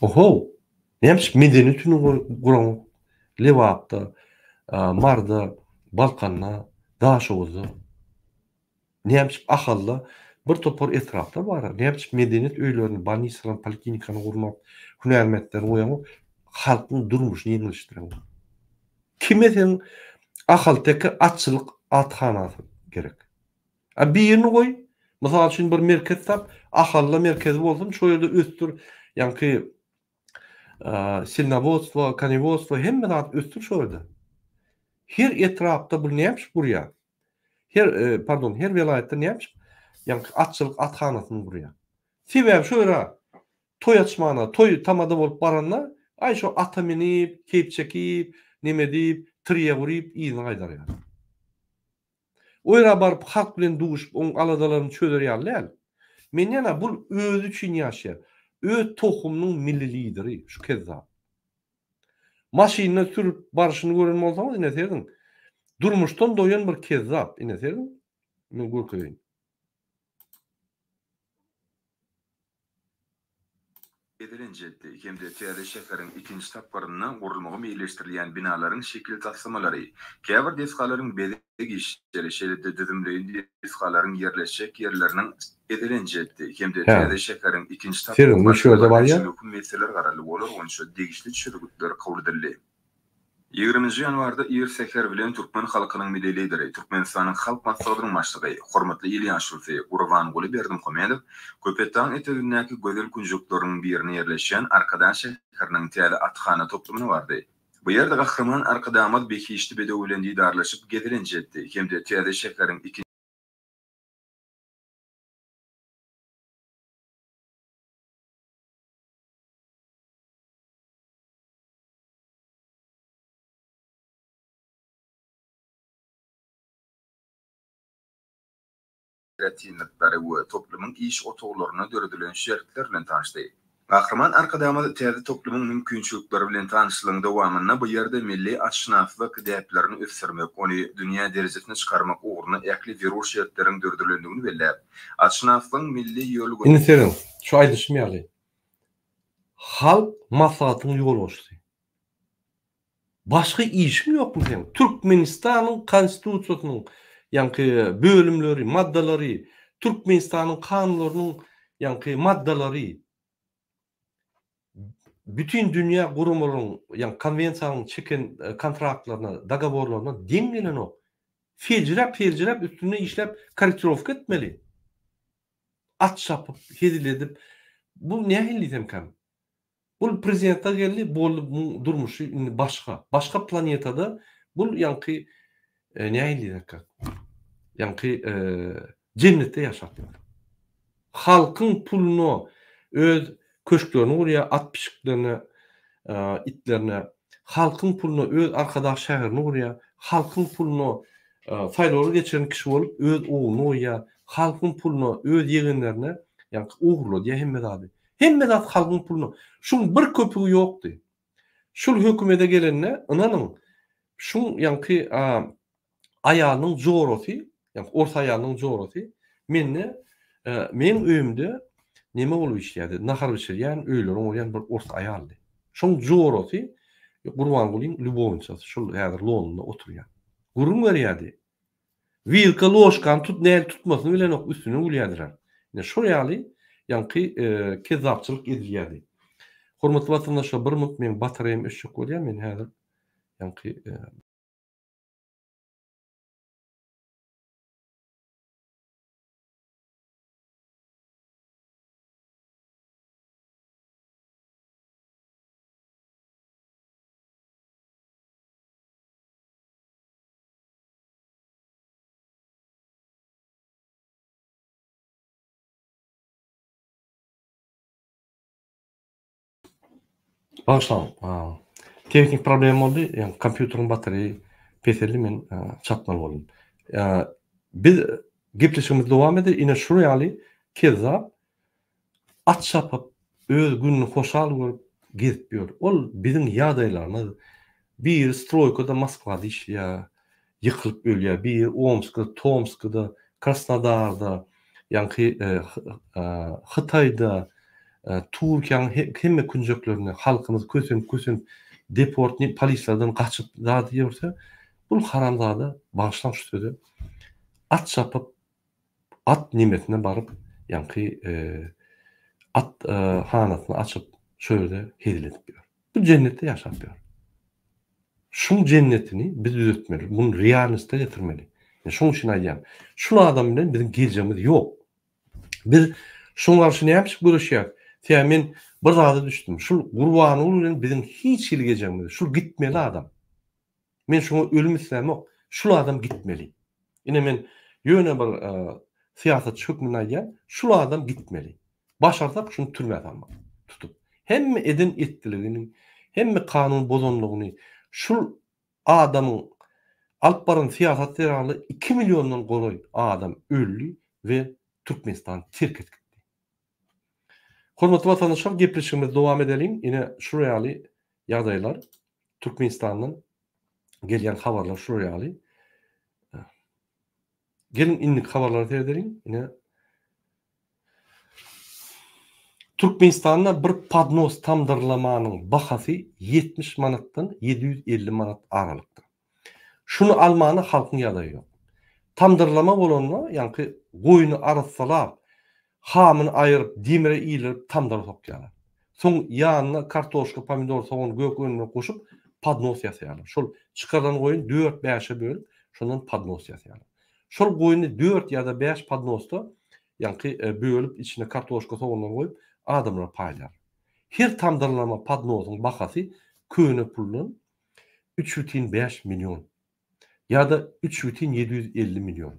[SPEAKER 1] Ohow! Näme üçin medeni tüni guraňok? Lebapda, Maryda, Balkanda, Daşoguzda. Näme üçin Ahalda bir topar etraplar bar. Näme üçin medeniýet öýlerini, bolnisalaryny, poliklinikany gurmak, hünärmentleri goýaňok, halkyň durmuşyny ýeňilleşdireňok. Kime seň Ahalteke atçylyk athanasy gerek? A birini goý, mysal üçin bir merkez tap, Ahalda merkezi bolsun, şo ýerde ösdür, ýaňky silnowodstwo, konewodstwo hemme zat ösdür şo ýerde. Her etrapda bu näme üçin gurýar? Her, pardon, her welaýatda näme üçin ýaňky atçylyk athanasyny gurýar? Sebäbi şo ýere toý açmana, toý tamada bolup baranda, aý şo ata minip, keýp çekip, neme diýip, tirýek uryp yzyna gaýdar ýaly. O ýere baryp halk bilen duşup oň aladalaryny çözer ýaly däl. Men ýene bul özi üçin ýaşaýar. Öz tohumynyň milli lideri şu kezzap. Maşynda sürüp barşyny gören bolsaňyz ine serediň. Durmuşdan doýan bir kezzap ine serediň. Men görkezeýin.
[SPEAKER 5] Gezelenç etdi hem-de täze şäheriň ikinji tapgyrynda gurulmagy meýilleşdirilýän binalaryň şekil taslamalary, käbir desgalaryň bezeg işleri, şeýle-de düzümleýin desgalaryň ýerleşjek ýerleriniň Gezelenç etdi hem-de täze şäheriň ikinji tapgyrynda birnäçe möhüm meseleler garaldy we olar boýunça degişli çözgütler kabul edildi. Ýigriminji ýanwarda ir säher bilen türkmen halkynyň Milli Lideri, Türkmenistanyň Halk Maslahatynyň Başlygy, hormatly il ýaşulusy Gurbanguly Berdimuhamedow Köpetdagyň etegindäki gözel künjekleriniň birinde ýerleşýän Arkadag şäheriniň täze athana toplumyna bardy. Bu ýerde Gahryman Arkadagymyz behişdi bedew bilen didarlaşyp, gezelenç etdi hem-de täze şäheriň ikinji. Aýratynlyklary we toplumyň iş otaglarynda döredilen şertler bilen tanyşdy. Gahryman Arkadagymyz täze toplumyň mümkinçilikleri bilen tanyşlygyň dowamynda bu ýerde milli atşynaslyk däplerini ösdürmek, ony dünýä derejesine çykarmak ugrunda ähli zerur şertleriň döredilendigini belläp, atşynaslygyň milli ýörelge.
[SPEAKER 1] Indi serediň, şu aýdyşym ýaly, Halk Maslahatynyň ýolbaşçysy. Başga işiň ýokmy seň? Türkmenistanyň Konstitusiýasynyň ýaňky bölümleri, maddalary, Türkmenistanyň kanunlarynyň ýaňky maddalary, bütin dünýä guramalaryň ýaňky konwensiýanyň çeken kontraktlaryna, dogoworlaryna deň gelenok. Seljiräp-seljiräp üstünde işläp korrektirowka etmeli. At çapyp, hezil edip, bu nähili diýsemkäm? Bul prezidentler geldi, boldy muň durmuşy indi başga. Başga planetada bul ýaňky nähili diýsekkä? ýaňky jennetde ýaşap ýör. Halkyň puluna öz köşklerini gurýar, at pişiklerine, itlerine, halkyň puluna öz Arkadag şäherini gurýar, halkyň puluna saýlawlary geçiren kişi bolup öz ogluny goýýar, halkyň puluna öz ýegenlerine ýaňky ogurladýar hemme zady. Hemme zat halkyň puluna. Şuň bir köpügi ýokdy. Şul hökümede gelende ynanyň şuň ýaňky aýalynyň jorasy, ýaňky ors aýalynyň jorasy mende meň öýümde neme bolup işleýärdi, nahar bişirýän, öýleri oňarýan bir ors aýaldy. Şoň jorasy Gurbangulyň lýubownicasy, şul häzir Londonda oturýar. Gürrüň berýärdi. Wilka ložkany tut näl tutmasyny bilenok üstüne gülýädiler. Ine şol ýaly ýaňky kezzapçylyk edilýädi. Hormatly watandaşlar bir munt meň batareýam öçjek bolýar men häzir ýaňky Bagyşlaň, tehnik problema boldy, ýagny kompýuteriň batareýi peseldi, men çatmaly boldum. Biz gepleşigimizi dowam edeli, ine şul ýaly kezzap At çapyp, öz gününi hoşal görüp gezip ýör. Ol biziň ýagdaýlarymyz. Biri stroýkada Moskwada işleýär, ýykylyp ölýär, biri Omskda, Tomskda, Krasnodarda, ýaňky Hytaýda, Türkiýäniň hemme künjeklerinde halkymyz kösenip-kösenip deport polislerden gaçyp zat ýörse, bul haramzada, bagyşlaň şu sözi, at çapyp At nemesine baryp, ýaňky at hanasyny açyp, şo ýerde hezil edip ýör. Bu jennetde ýaşap ýör. Şuň jennetini biz düzetmeli, muny realnosta getirmeli. Men şoň üçin aýdýan. Şul adam bilen biziň geljegimiz ýok. Biz şoň garşy näme üçin göreşýäris? Sebäbi men bir zada düşdüm. Şul Gurbanguly bilen biziň hiç hili gejegimiz, şul gitmeli adam. Men şuňa ölüm islämok. Şul adam gitmeli. Ine men ýöne bir syýasatçy hökmünde aýdýan, şul adam gitmeli. Başarsak şuny türmä salmaly. Tutup. Hemme eden etdiligini, hemme kanun bozanlygyny şul adamyň alyp baran syýasaty zerarly iki milliondan golaý adam öldi we Türkmenistany terk edip gitdi. Hormatly watandaşlar gepleşigimizi dowam edeliň. Ine şular ýaly ýagdaýlar Türkmenistandan gelýän habarlar şular ýaly. Geliň indiki habarlara seredeliň. Ine Türkmenistanda bir podnos tamdyrlamanyň bahasy 70 manatdan 750 manat aralykda. Şuny almana halkyň ýagdaýy ýok. Tamdyrlama bolanda, ýaňky goýny arassalap, hamyny aýyryp, demire ildirip tamdyra sokýarlar. Soň ýanyna kartoşka, pomidor, sogan, gök önümleri goşup podnos ýasaýarlar. Şol çykarylan goýny dört-bäşe bölüp, şondan podnos ýasaýarlar. Şol goýny dört ýa-da bäş podnosda, ýaňky bölüp içine kartoşka, soganlary goýup adamlara paýlaýarlar. Her tamdyrlama podnosyň bahasy köne puldan 3,5 million ýa-da 3,750 million.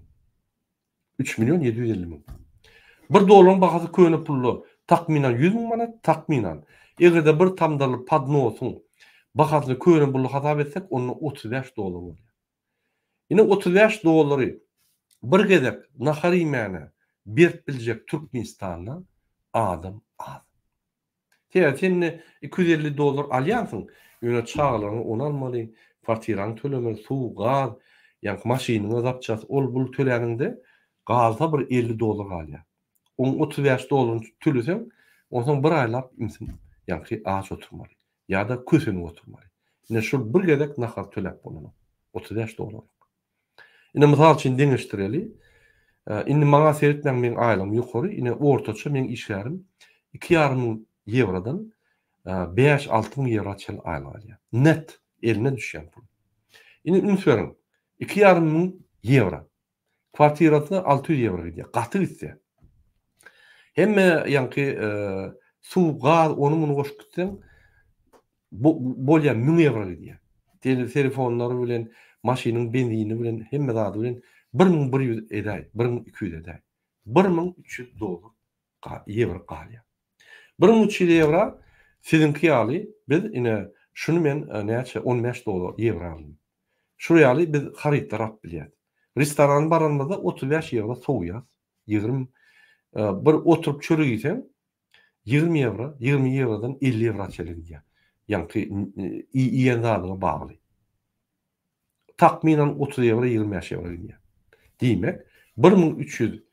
[SPEAKER 1] 3 million 750 müň. Bir dollaryň bahasy köne pulda takmynan 100 müň manat, takmynan. Eger-de bir tamdyrly podnosyň bahasyny köne pulda hasap etsek, onda 35 dollar bolýar. Ine 35 dollary bir gezek nahar iýmäne berip biljek Türkmenistanda adam az. Sebäbi sen indi 250 dollar alýansyň, ýöne çagalaryňa ony almaly, kwartiraňy tölemeli, suw, gaz, ýaňky maşynyňa zapças, ol-bul töläniňde galsa bir 50 dollar galýar. Oň 35 dollaryny töleseň, onsoň bir aýlap imsin ýaňky aç oturmaly ýa-da kösenip oturmaly. Ine şol bir gezek nahar töläp bolanok. 35 dollar. Ine mysal üçin deňeşdireli. Indi maňa seretmäň meň aýlygym ýokary. Ine ortaça meň işgärim 2,5 müň ýewrodan 5-6 müň ýewro çenli aýlyk alýar. Net eline düşýän pul. Indi üns beriň. 2,5 müň ýewro. Kwartirasyna 600 ýewro gidýär. Gaty gitse. Hemme ýaňky suw, gaz, ony muny goşup gitseň bolýar 1000 ýewro gidýär. Telefonlary bilen, maşynyň benzini bilen, hemme zady bilen 1100 edäý, 1200 edäý. 1300 dollar, ýewro galýar. 1300 ýewro siziňki ýaly biz ine şuny men näçe 15 dollar ýewro aldym. Şul ýaly biz harytlar alyp bilýäs. Restorana baranymyzda 35 ýewro sowýas. 20 bir oturyp çörek iýseň 20 ýewro, 20 ýewrodan 50 ýewro çenli gidýär. Ýaňky iýen zadyňa bagly. Takmynan 30 ýewro, 25 ýewro gidýär. Diýmek, 1300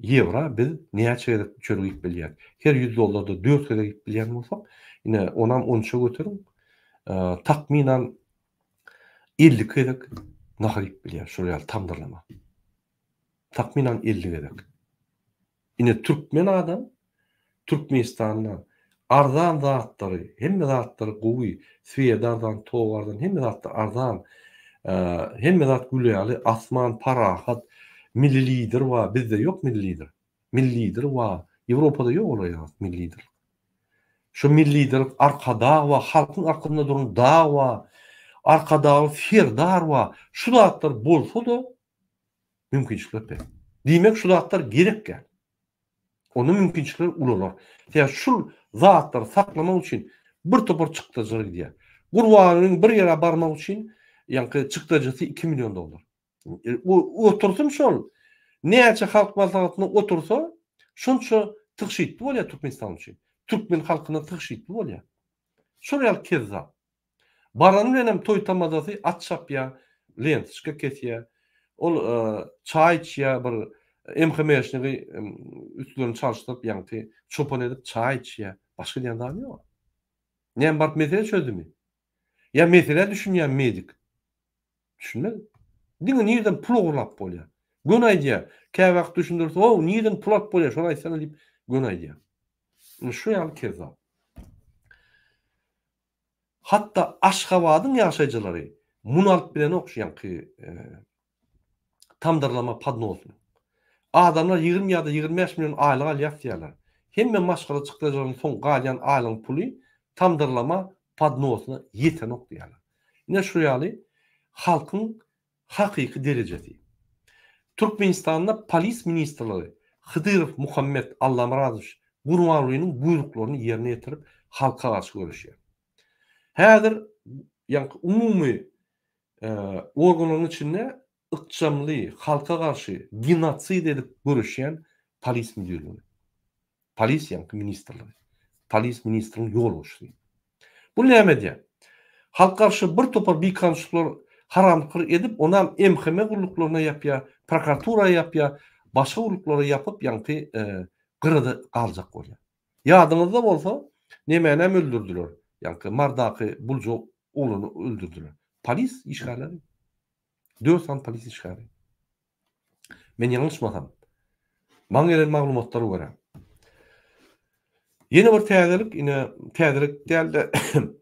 [SPEAKER 1] ýewro biz näçe gezek çörek iýip bilýäris? Her 100 dollarda 4 gezek iýip bilýän bolsak, ine onam 13-e göteriň. Takmynan 52 gezek nahar iýip bilýär şol ýaly tamdyrlama. Takmynan 50 gezek. Ine türkmen adam Türkmenistanda arzan zatlary, hemme zatlary gowy, swedi arzan, tok arzan, hemme zatlar arzan. Hemme zat gül ýaly, asman parahat, milli lider bar, bizde ýok milli lider. Milli lider bar, Ýewropada ýok olar ýaly milli lider. Şu milli lider Arkadag bar, halkyň arkasynda duran dag bar, Arkadagly Serdar bar. Şu zatlar bolsa-da Mümkinçilikler pes. Diýmek şu zatlar gerek däl. Onda mümkinçilikler ulalar. Sebäbi şul zatlary saklamak üçin bir topar çykdajylar gidýär. Gurbangülüň bir ýere barmak üçin ýaňky çykdajysy 2 million dollar. Otursyn şol. Näçe halk maslahatynda otursa, şonça tygşytly bolýar Türkmenistan üçin. Türkmen halkyna tygşytly bolýar. Şol ýaly kezzap. Barany bilenem toý tamadasy at çapýar, lentoçka kesýär. Ol çaý içýär, bir MHM-şnigi üstlerini çalyşdyryp, ýaňky çopan edip çaý içýär. Başga edýän zady ýok. Näme baryp mesele çözdümi? Ýa meselä düşünýän medik? Düşünmez. Diňe nirden pul ogurlap bolýar. Göni aýdýar. Käwagt düşündirse, "Ow, nirden pul alyp bolýar, şony aýtsana" diýip göni aýdýar. Ine şu ýaly kezzap. Hatda Aşgabadyň ýaşaýjylary muny alyp bilenok şu ýaňky tamdyrlama podnosyny. Adamlar 20 ýa-da 25 million aýlyk alýas diýýärler. Hemme maşgala çykdajylaryndan soň galýan aýlygyň puly tamdyrlama podnosyna ýetenok diýýärler. Ine şu ýaly halkyň hakyky derejesi. Türkmenistanda polis ministrligi Hydyrow Muhammet Allamyradowiç Gurbangulynyň buýruklaryny ýerine ýetirip halka garşy göreşýär. Häzir ýaňky umumy organlaryň içinde ykjamly halka garşy genosid edip göreşýän polis müdirligi. Polis ýaňky ministrligi. Polis ministriň ýolbaşçysy. Bu näme edýär? Halk garşy bir topar bikanunçylyklar haramlyklar edip, onam MHM gulluklaryna ýapýar, prokuratura ýapýar, başga gulluklara ýapyp ýaňky gyrada galjak bolýar. Ýadyňyzda bolsa, nemänem öldürdiler. Ýaňky Mardaky bulja oglany öldürdiler. Polis işgärleri. Dört sany polis işgäri. Men ýalňyşmasam, maňa gelen maglumatlara görä, ýene bir täzelik, ine täzelik däl-de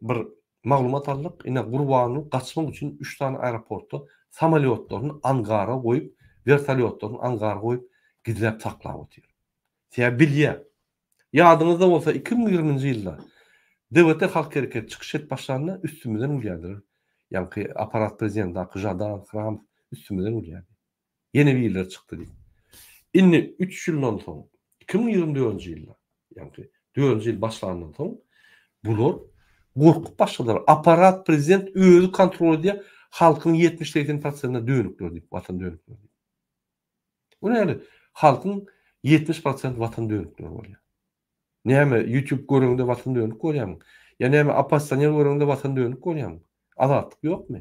[SPEAKER 1] bir maglumat aldyk. Ine Gurbanguly gaçmak üçin 3 sany aeroportda samolýotlaryny angara goýup, wertolýotlaryny angara goýup gizläp saklap otyr. Sebäbi bilýär. Ýadyňyzda bolsa 2020-nji ýylda DWT Halk Hereketi çykyş edip başlanda üstümizden gülýärdiler. Ýaňky aparat prezidentdaky Žadan, Hramow üstümizden gülýärdi. Ýene birleri çykdy diýip. Indi üç ýyldan soň, 2024-nji ýylda, ýaňky dördünji ýyl başlandan soň bular gorkup başladylar. Aparat prezident özi kontrol edýär, halkyň 70-80 prosentine dönükler diýip, watan dönükleri diýip. Bu näme? Halkyň 70 prosent watan dönükleri bolýar. Näme, YouTube göreňde watan dönük bolýarmyň? Ýa näme, oppozisioner göreňde watan dönük bolýarmyň? Azatlyk ýokmy?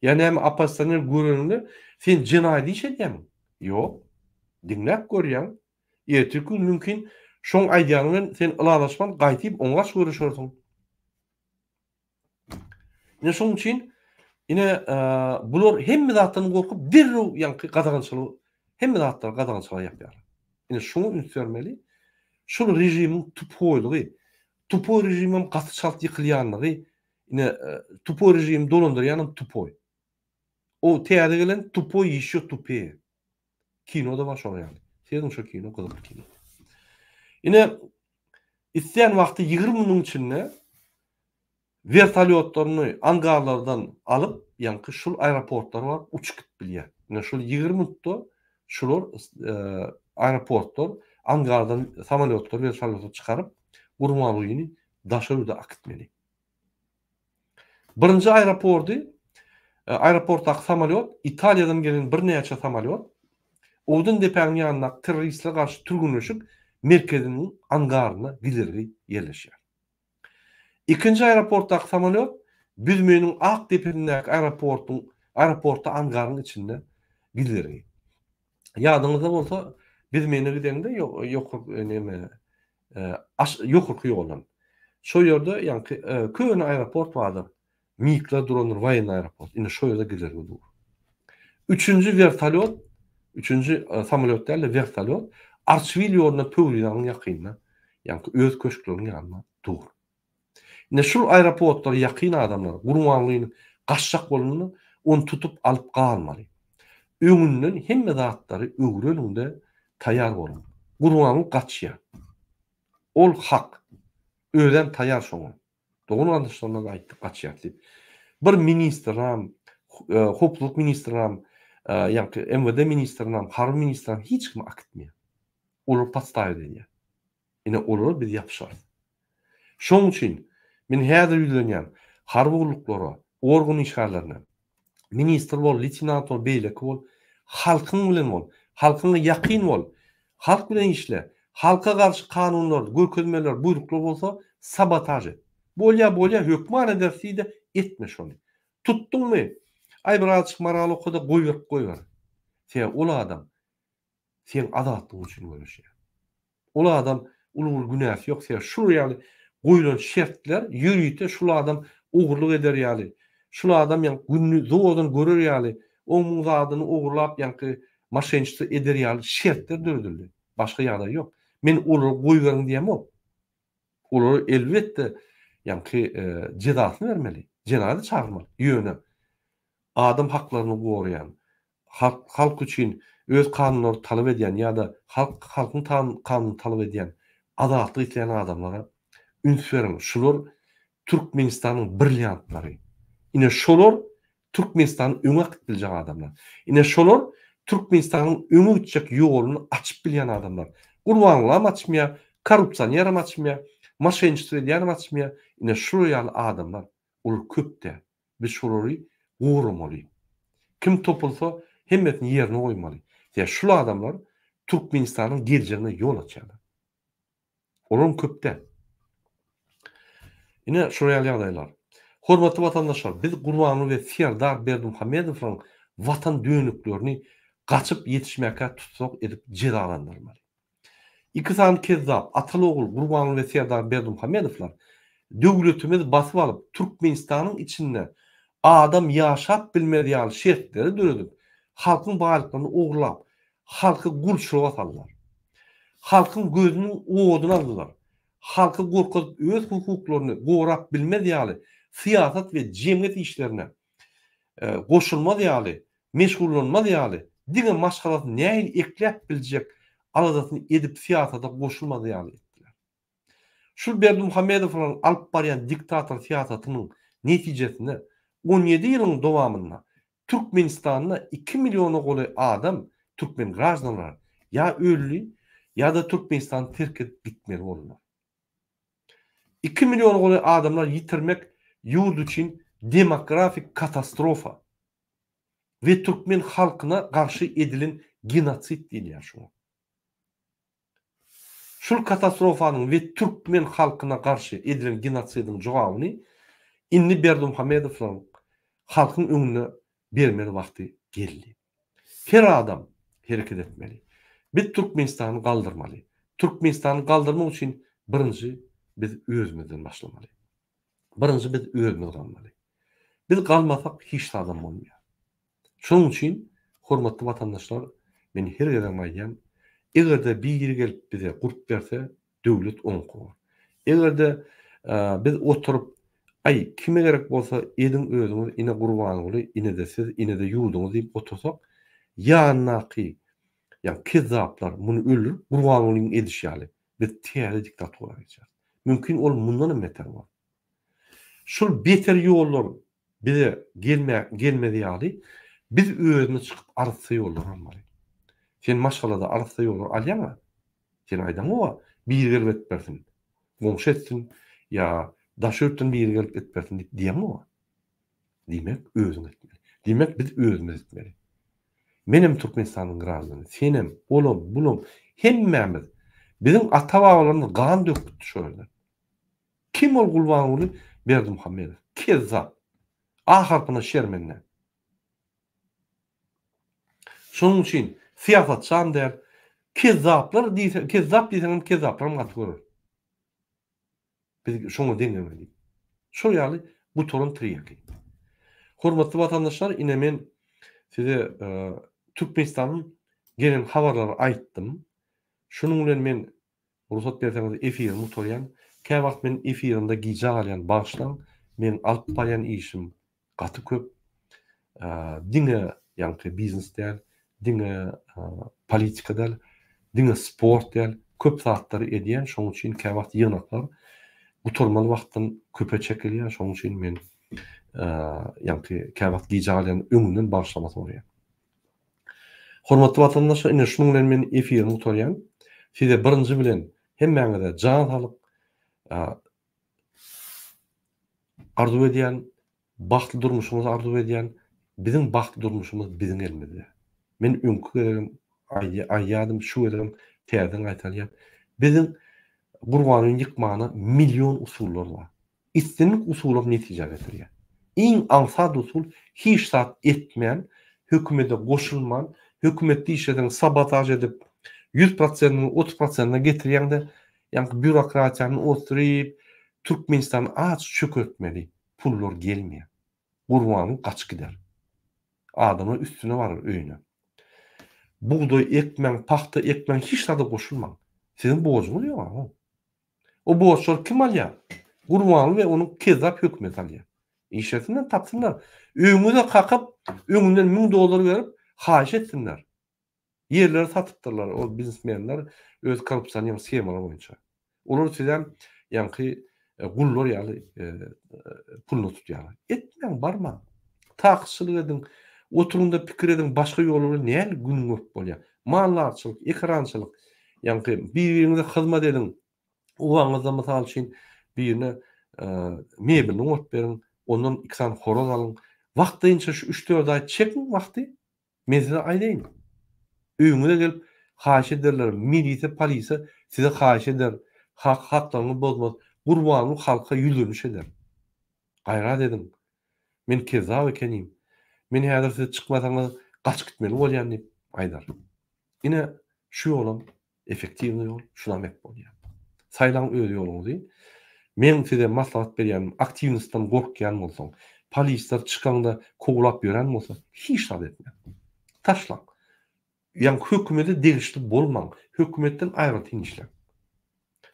[SPEAKER 1] Ýa näme, oppozisioner göreniňde sen jenaýat iş edýärmiň? Ýok. Diňläp görýäň. Ertirki gün mümkin şoň aýdýany bilen sen ylalaşman gaýtyp oňa garşy göreşersiň. Ine şonuň üçin ine bular hemme zatdan gorkup derrew ýaňky gadagançylygy hemme zatlary gadagançylyga ýapýarlar. Ine şuňa üns bermeli. Şul režimiň tupoýlygy, tupoý režimem gaty çalt ýykylýanlygy, ine tupoý režimi dolandyrýanam tupoý. O täze gelen tupoý ýeşýo tupeýe. Kino-da bar şoň ýaly. Serediň şo kino gyzykly kino. Ine islän wagty 20 günüň içinde wertolýotlaryny angarlardan alyp, ýaňky şul aeroportlara baryp uçup gidip bilýär. Ine şol 20 minutda şular aeroportlar angardan samolýotlar wertolýotlar çykaryp Gurbangulyny daşary ýurda akitmeli. Birinji aeroporty aeroportdaky samolýot Italiýadan gelen birnäçe samolýot Owdan depäniň ýanyndaky terroristlere garşy türgenleşik merkeziniň angarynda gizligi ýerleşýär. Ikinji aeroportdaky samolýot Büzmeýiniň ak depesindäki aeroportyň aeroportda angaryň içinde gizligi. Ýadyňyzda bolsa Büzmeýine gideňde ýokary neme aş ýokarky ýoldan. Şo ýerde ýaňky köne aeroport bardyr. Mikler durandyr waýennyý aeroport. Ine şo ýerde gidergi dur. Üçünji wertolýot, üçünji samolýot däl-de wertolýot Arçbil ýolunda Pöwrizanyň ýakynynda, ýaňky öz köşkleriniň ýanynda dur. Ine şul aeroportlara ýakyn adamlar Gurbangulyny gaçjak bolanda ony tutup alyp galmaly. Öňünden hemme zatlary öwreniňde taýar boluň. Gurbanguly gaçýar. Ol hak. Özem taýar şoňa. Dogan garyndaşlaryna da aýtdy gaçýar diýip. Bir ministram, howpsuzlyk ministram, ýaňky MWD ministrinam, harby ministrinam hiç kim akitmeýär. Olar podstawiýa edilýär. Ine olara biz ýapyşarys. Şoň üçin men häzir ýüzlenýän harby gulluklara, organ işgärlerine, ministr bol, leýtenant bol, beýleki bol, halkyň bilen bol, halkyňa ýakyn bol, halk bilen işle, halka garşy kanunlar, görkezmeler, buýruklar bolsa sabotaž et. Bolýa, bolýa, hökman ederis diý-de etme şony. Tutduňmy? Aý birazjyk moral oka-da goýberip goýber. Sebäbi ol adam seň azatlygyň üçin göreşýär. Ol adam uly bir günäsi ýok sebäbi şul ýaly goýlan şertler ýörite şul adam ogurlyk eder ýaly, şul adam ýaňky gününi zordan görer ýaly, oň muň zadyny ogurlap ýaňky moşenniçtwo eder ýaly şertler döredildi. Başga ýagdaý ýok. Men olary goýberiň diýemok. Olara elbetde ýaňky jezasyny bermeli, jenaýata çagyrmaly. Ýöne adam haklaryny goraýan, halk halk üçin öz kanunlary talap edýän ýa-da halk halkyň kanunyny talap edýän, azatlyk isleýän adamlara üns beriň. Şular Türkmenistanyň brilliantlary. Ine şolar Türkmenistany öňe akyp biljek adamlar. Ine şolar Türkmenistanyň öňe gitjek ýoluny açyp bilýän adamlar. Gurbangulam açmaýar, korrupsioneram açmaýar, moşenniçestvo edýänem açmaýar. Ine şular ýaly adamlar, olar köp däl. Biz şolary goramaly. Kim topulsa hemmesini ýerine goýmaly. Sebäbi şul adamlar Türkmenistanyň geljegine ýol açýarlar. Olaryň köp däl. Ine şular ýaly ýagdaýlar. Hormatly watandaşlar, biz Gurbanguly we Serdar Berdimuhamedowlaryň watan dönüklerini gaçyp ýetişmäkä tussag edip jezalandyrmaly. Iki sany kezzap, ataly-ogul Gurbanguly we Serdar Berdimuhamedowlar döwletimizi basyp alyp, Türkmenistanyň içinde adam ýaşap bilmez ýaly şertleri döredip, halkyň baýlyklaryny ogurlap, halky gulçulyga saldylar. Halkyň gözüniň oduny aldylar. Halky gorkuzyp öz hukuklaryny gorap bilmez ýaly syýasat we jemgyýet işlerine goşulmaz ýaly, meşgullanmaz ýaly, diňe maşgalasyny nähili ekläp biljek aladasyny edip syýasata goşulmaz ýaly etdiler. Şul Berdimuhamedowlaryň alyp barýan diktator syýasatynyň netijesinde 17 ýylyň dowamynda Türkmenistanda iki milliona golaý adam türkmen graždanlary ýa öldi ýa-da Türkmenistany terk edip gitmeli boldular. Iki milliona golaý adamlar ýitirmek ýurt üçin demografik katastrofa we türkmen halkyna garşy edilen genosid diýilýär şuňa. Şul katastrofanyň we türkmen halkyna garşy edilen genosidiň jogabyny indi Berdimuhamedowlaryň halkyň öňünde bermeli wagty geldi. Her adam hereket etmeli. Biz Türkmenistany galdyrmaly. Türkmenistany galdyrmak üçin birinji biz özümizden başlamaly. Birinji biz özümiz galmaly. Biz galmasak hiç zadam bolmaýar. Şonuň üçin, hormatly watandaşlar, men her gezegem aýdýan, eger-de biri gelip bize gurp berse, döwlet oňky bolar. Eger-de biz oturyp, aý, kime gerek bolsa ediň özüňiz, ine Gurbanguly, ine-de siz, ine-de ýurduňyz diýip otursak, ýanyndaky, ýagny kezzaplar muny öldürip, Gurbangulynyň edişi ýaly, biz täze diktatura geçeris. Mümkin ol mundanam beter bolar. Şul beter ýollar bize gelme gelmez ýaly. Biz özümiz çykyp arassa ýollar almaly. Sen maşgalada arassa ýollar alýaňa. Sen aýdaňoga biri gelip edip bersin. Goňşy etsin ýa daşy ýurtdan biri gelip edip bersin diýip diýeňoga. Diýmek özüň etmeli. Diýmek biz özümiz etmeli. Menem Türkmenistanyň graždany, senem, olam, bulam, hemmämiz. Biziň ata-babalarymyz gan döküpdi şo ýerde. Kim ol Gulbanguly Berdimuhamedow? Kezzap. A harpyna şermende. Şonuň üçin syýasatçam däl. Kezzaplar diýse, kezzap diýseňem kezzaplaram gaty görer. Biz şoňa deňeme diýip. Şol ýaly gutaran tirýaki. Hormatly watandaşlar, ine men size Türkmenistandan gelen habarlary aýtdym. Şunuň bilen men Rugsat berseňiz efirimi gutarýan. Käwagt men efirimde gijä galýan bagyşlaň. Meň alyp barýan işim gaty köp. Diňe ýaňky biznes däl, diňe politika däl, diňe sport däl, köp zatlary edýän, şoň üçin käwagt ýygnaklar gutarmaly wagtdan köpe çekilýär, şoň üçin men ýaňky käwagt gijä galýan öňünden bagyşlama soraýan. Hormatly watandaşlar ine şunuň bilen men efirimi gutarýan. Size birinji bilen hemmäňize jan saglyk arzuw edýän, bagtly durmuşyňyzy arzuw edýän. Biziň bagtly durmuşymyz biziň elimizde. Men öňki gezegem aýdýardym, şu gezegem täzeden gaýtalýan. Biziň Gurbanyny ýykmana million usullar bar. Islendik usulam netijä getirýär. Iň aňsat usul hiç zat etmän, hökümede goşulman, hökümetde işleseň sabotaž edip, ýüz prosentini 30 prosentine getirýäňde, ýaňky býurokratiýany oturyp, Türkmenistany aç çökertmeli, pullar gelmeýär. Gurbanguly gaçyp gider. Adamlar üstüne barar öýüne. Bugdaý ekmäň, pagta ekmäň, hiç zada goşulmaň. Siziň borjuňyz ýok-a. O borçlary kim alýar? Gurbanguly we onuň kezzap hökümeti alýar. Işlesinler, tapsynlar. Öýüňize kakyp, öňünden 1000 dollar berip, haýyş etsinler. Ýerleri satypdyrlar ol biznesmenler öz korrupsioner shemalary boýunça. Olar sizem ýaňky e, gullar ýaly e, puluny tutýarlar. Etmäň, barmaň. Takyşçylyk ediň, oturyň-da pikir ediň, başga ýoly bilen nähili gün görüp bolýar. Maldarçylyk, ekerançylyk, ýaňky bir-biriňize hyzmat ediň. Obaňyzda mysal üçin birine mebelini goýup beriň, ondan iki sany horaz alyň. Wagtlaýynça şu üç-dört aý çekiň wagty, men size aýdaýyn. Öýüňize gelip haýyş ederler, milise, polise size haýyş eder, hak haklaryňyzy bozmaz, Gurbanguly halka ýüzleniş eder. Gaýrat ediň. Men kezzap ekenim. Men häzir siz çykmasaňyz gaçyp gitmeli bolýan diýip aýdar. Ine şu ýolam effektiwnyý ýol, şunam et bolýar. Saýlaň öz ýoluňyzy. Meň size maslahat berýänim aktiwnostdan gorkýan bolsaň, polisler çykaňda kowlap ýören bolsa hiç zat etmäň. Taşlaň. Ýaňky hökümete degişli bolmaň. Hökümetden aýratyn işläň.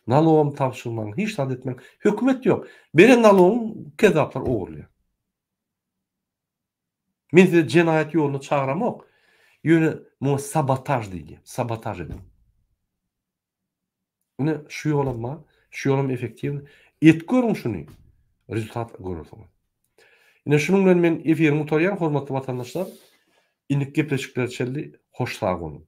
[SPEAKER 1] Nalogam tabşyrmaň, hiç zat etmäň. Hökümet ýok. Beren nalogyň kezzaplar ogurlaýar. Men sizi jenaýat ýoluna çagyramok. Ýöne muňa sabotaž diýilýär. Sabotaž ediň. Ine şu ýolam bar. Şu ýolam effektiwny. Et görüň şuny. Rezultat görersiňiz. Ine şunuň bilen men efirimi gutarýan hormatly watandaşlar. Indiki gepleşiklere çenli hoş sag boluň.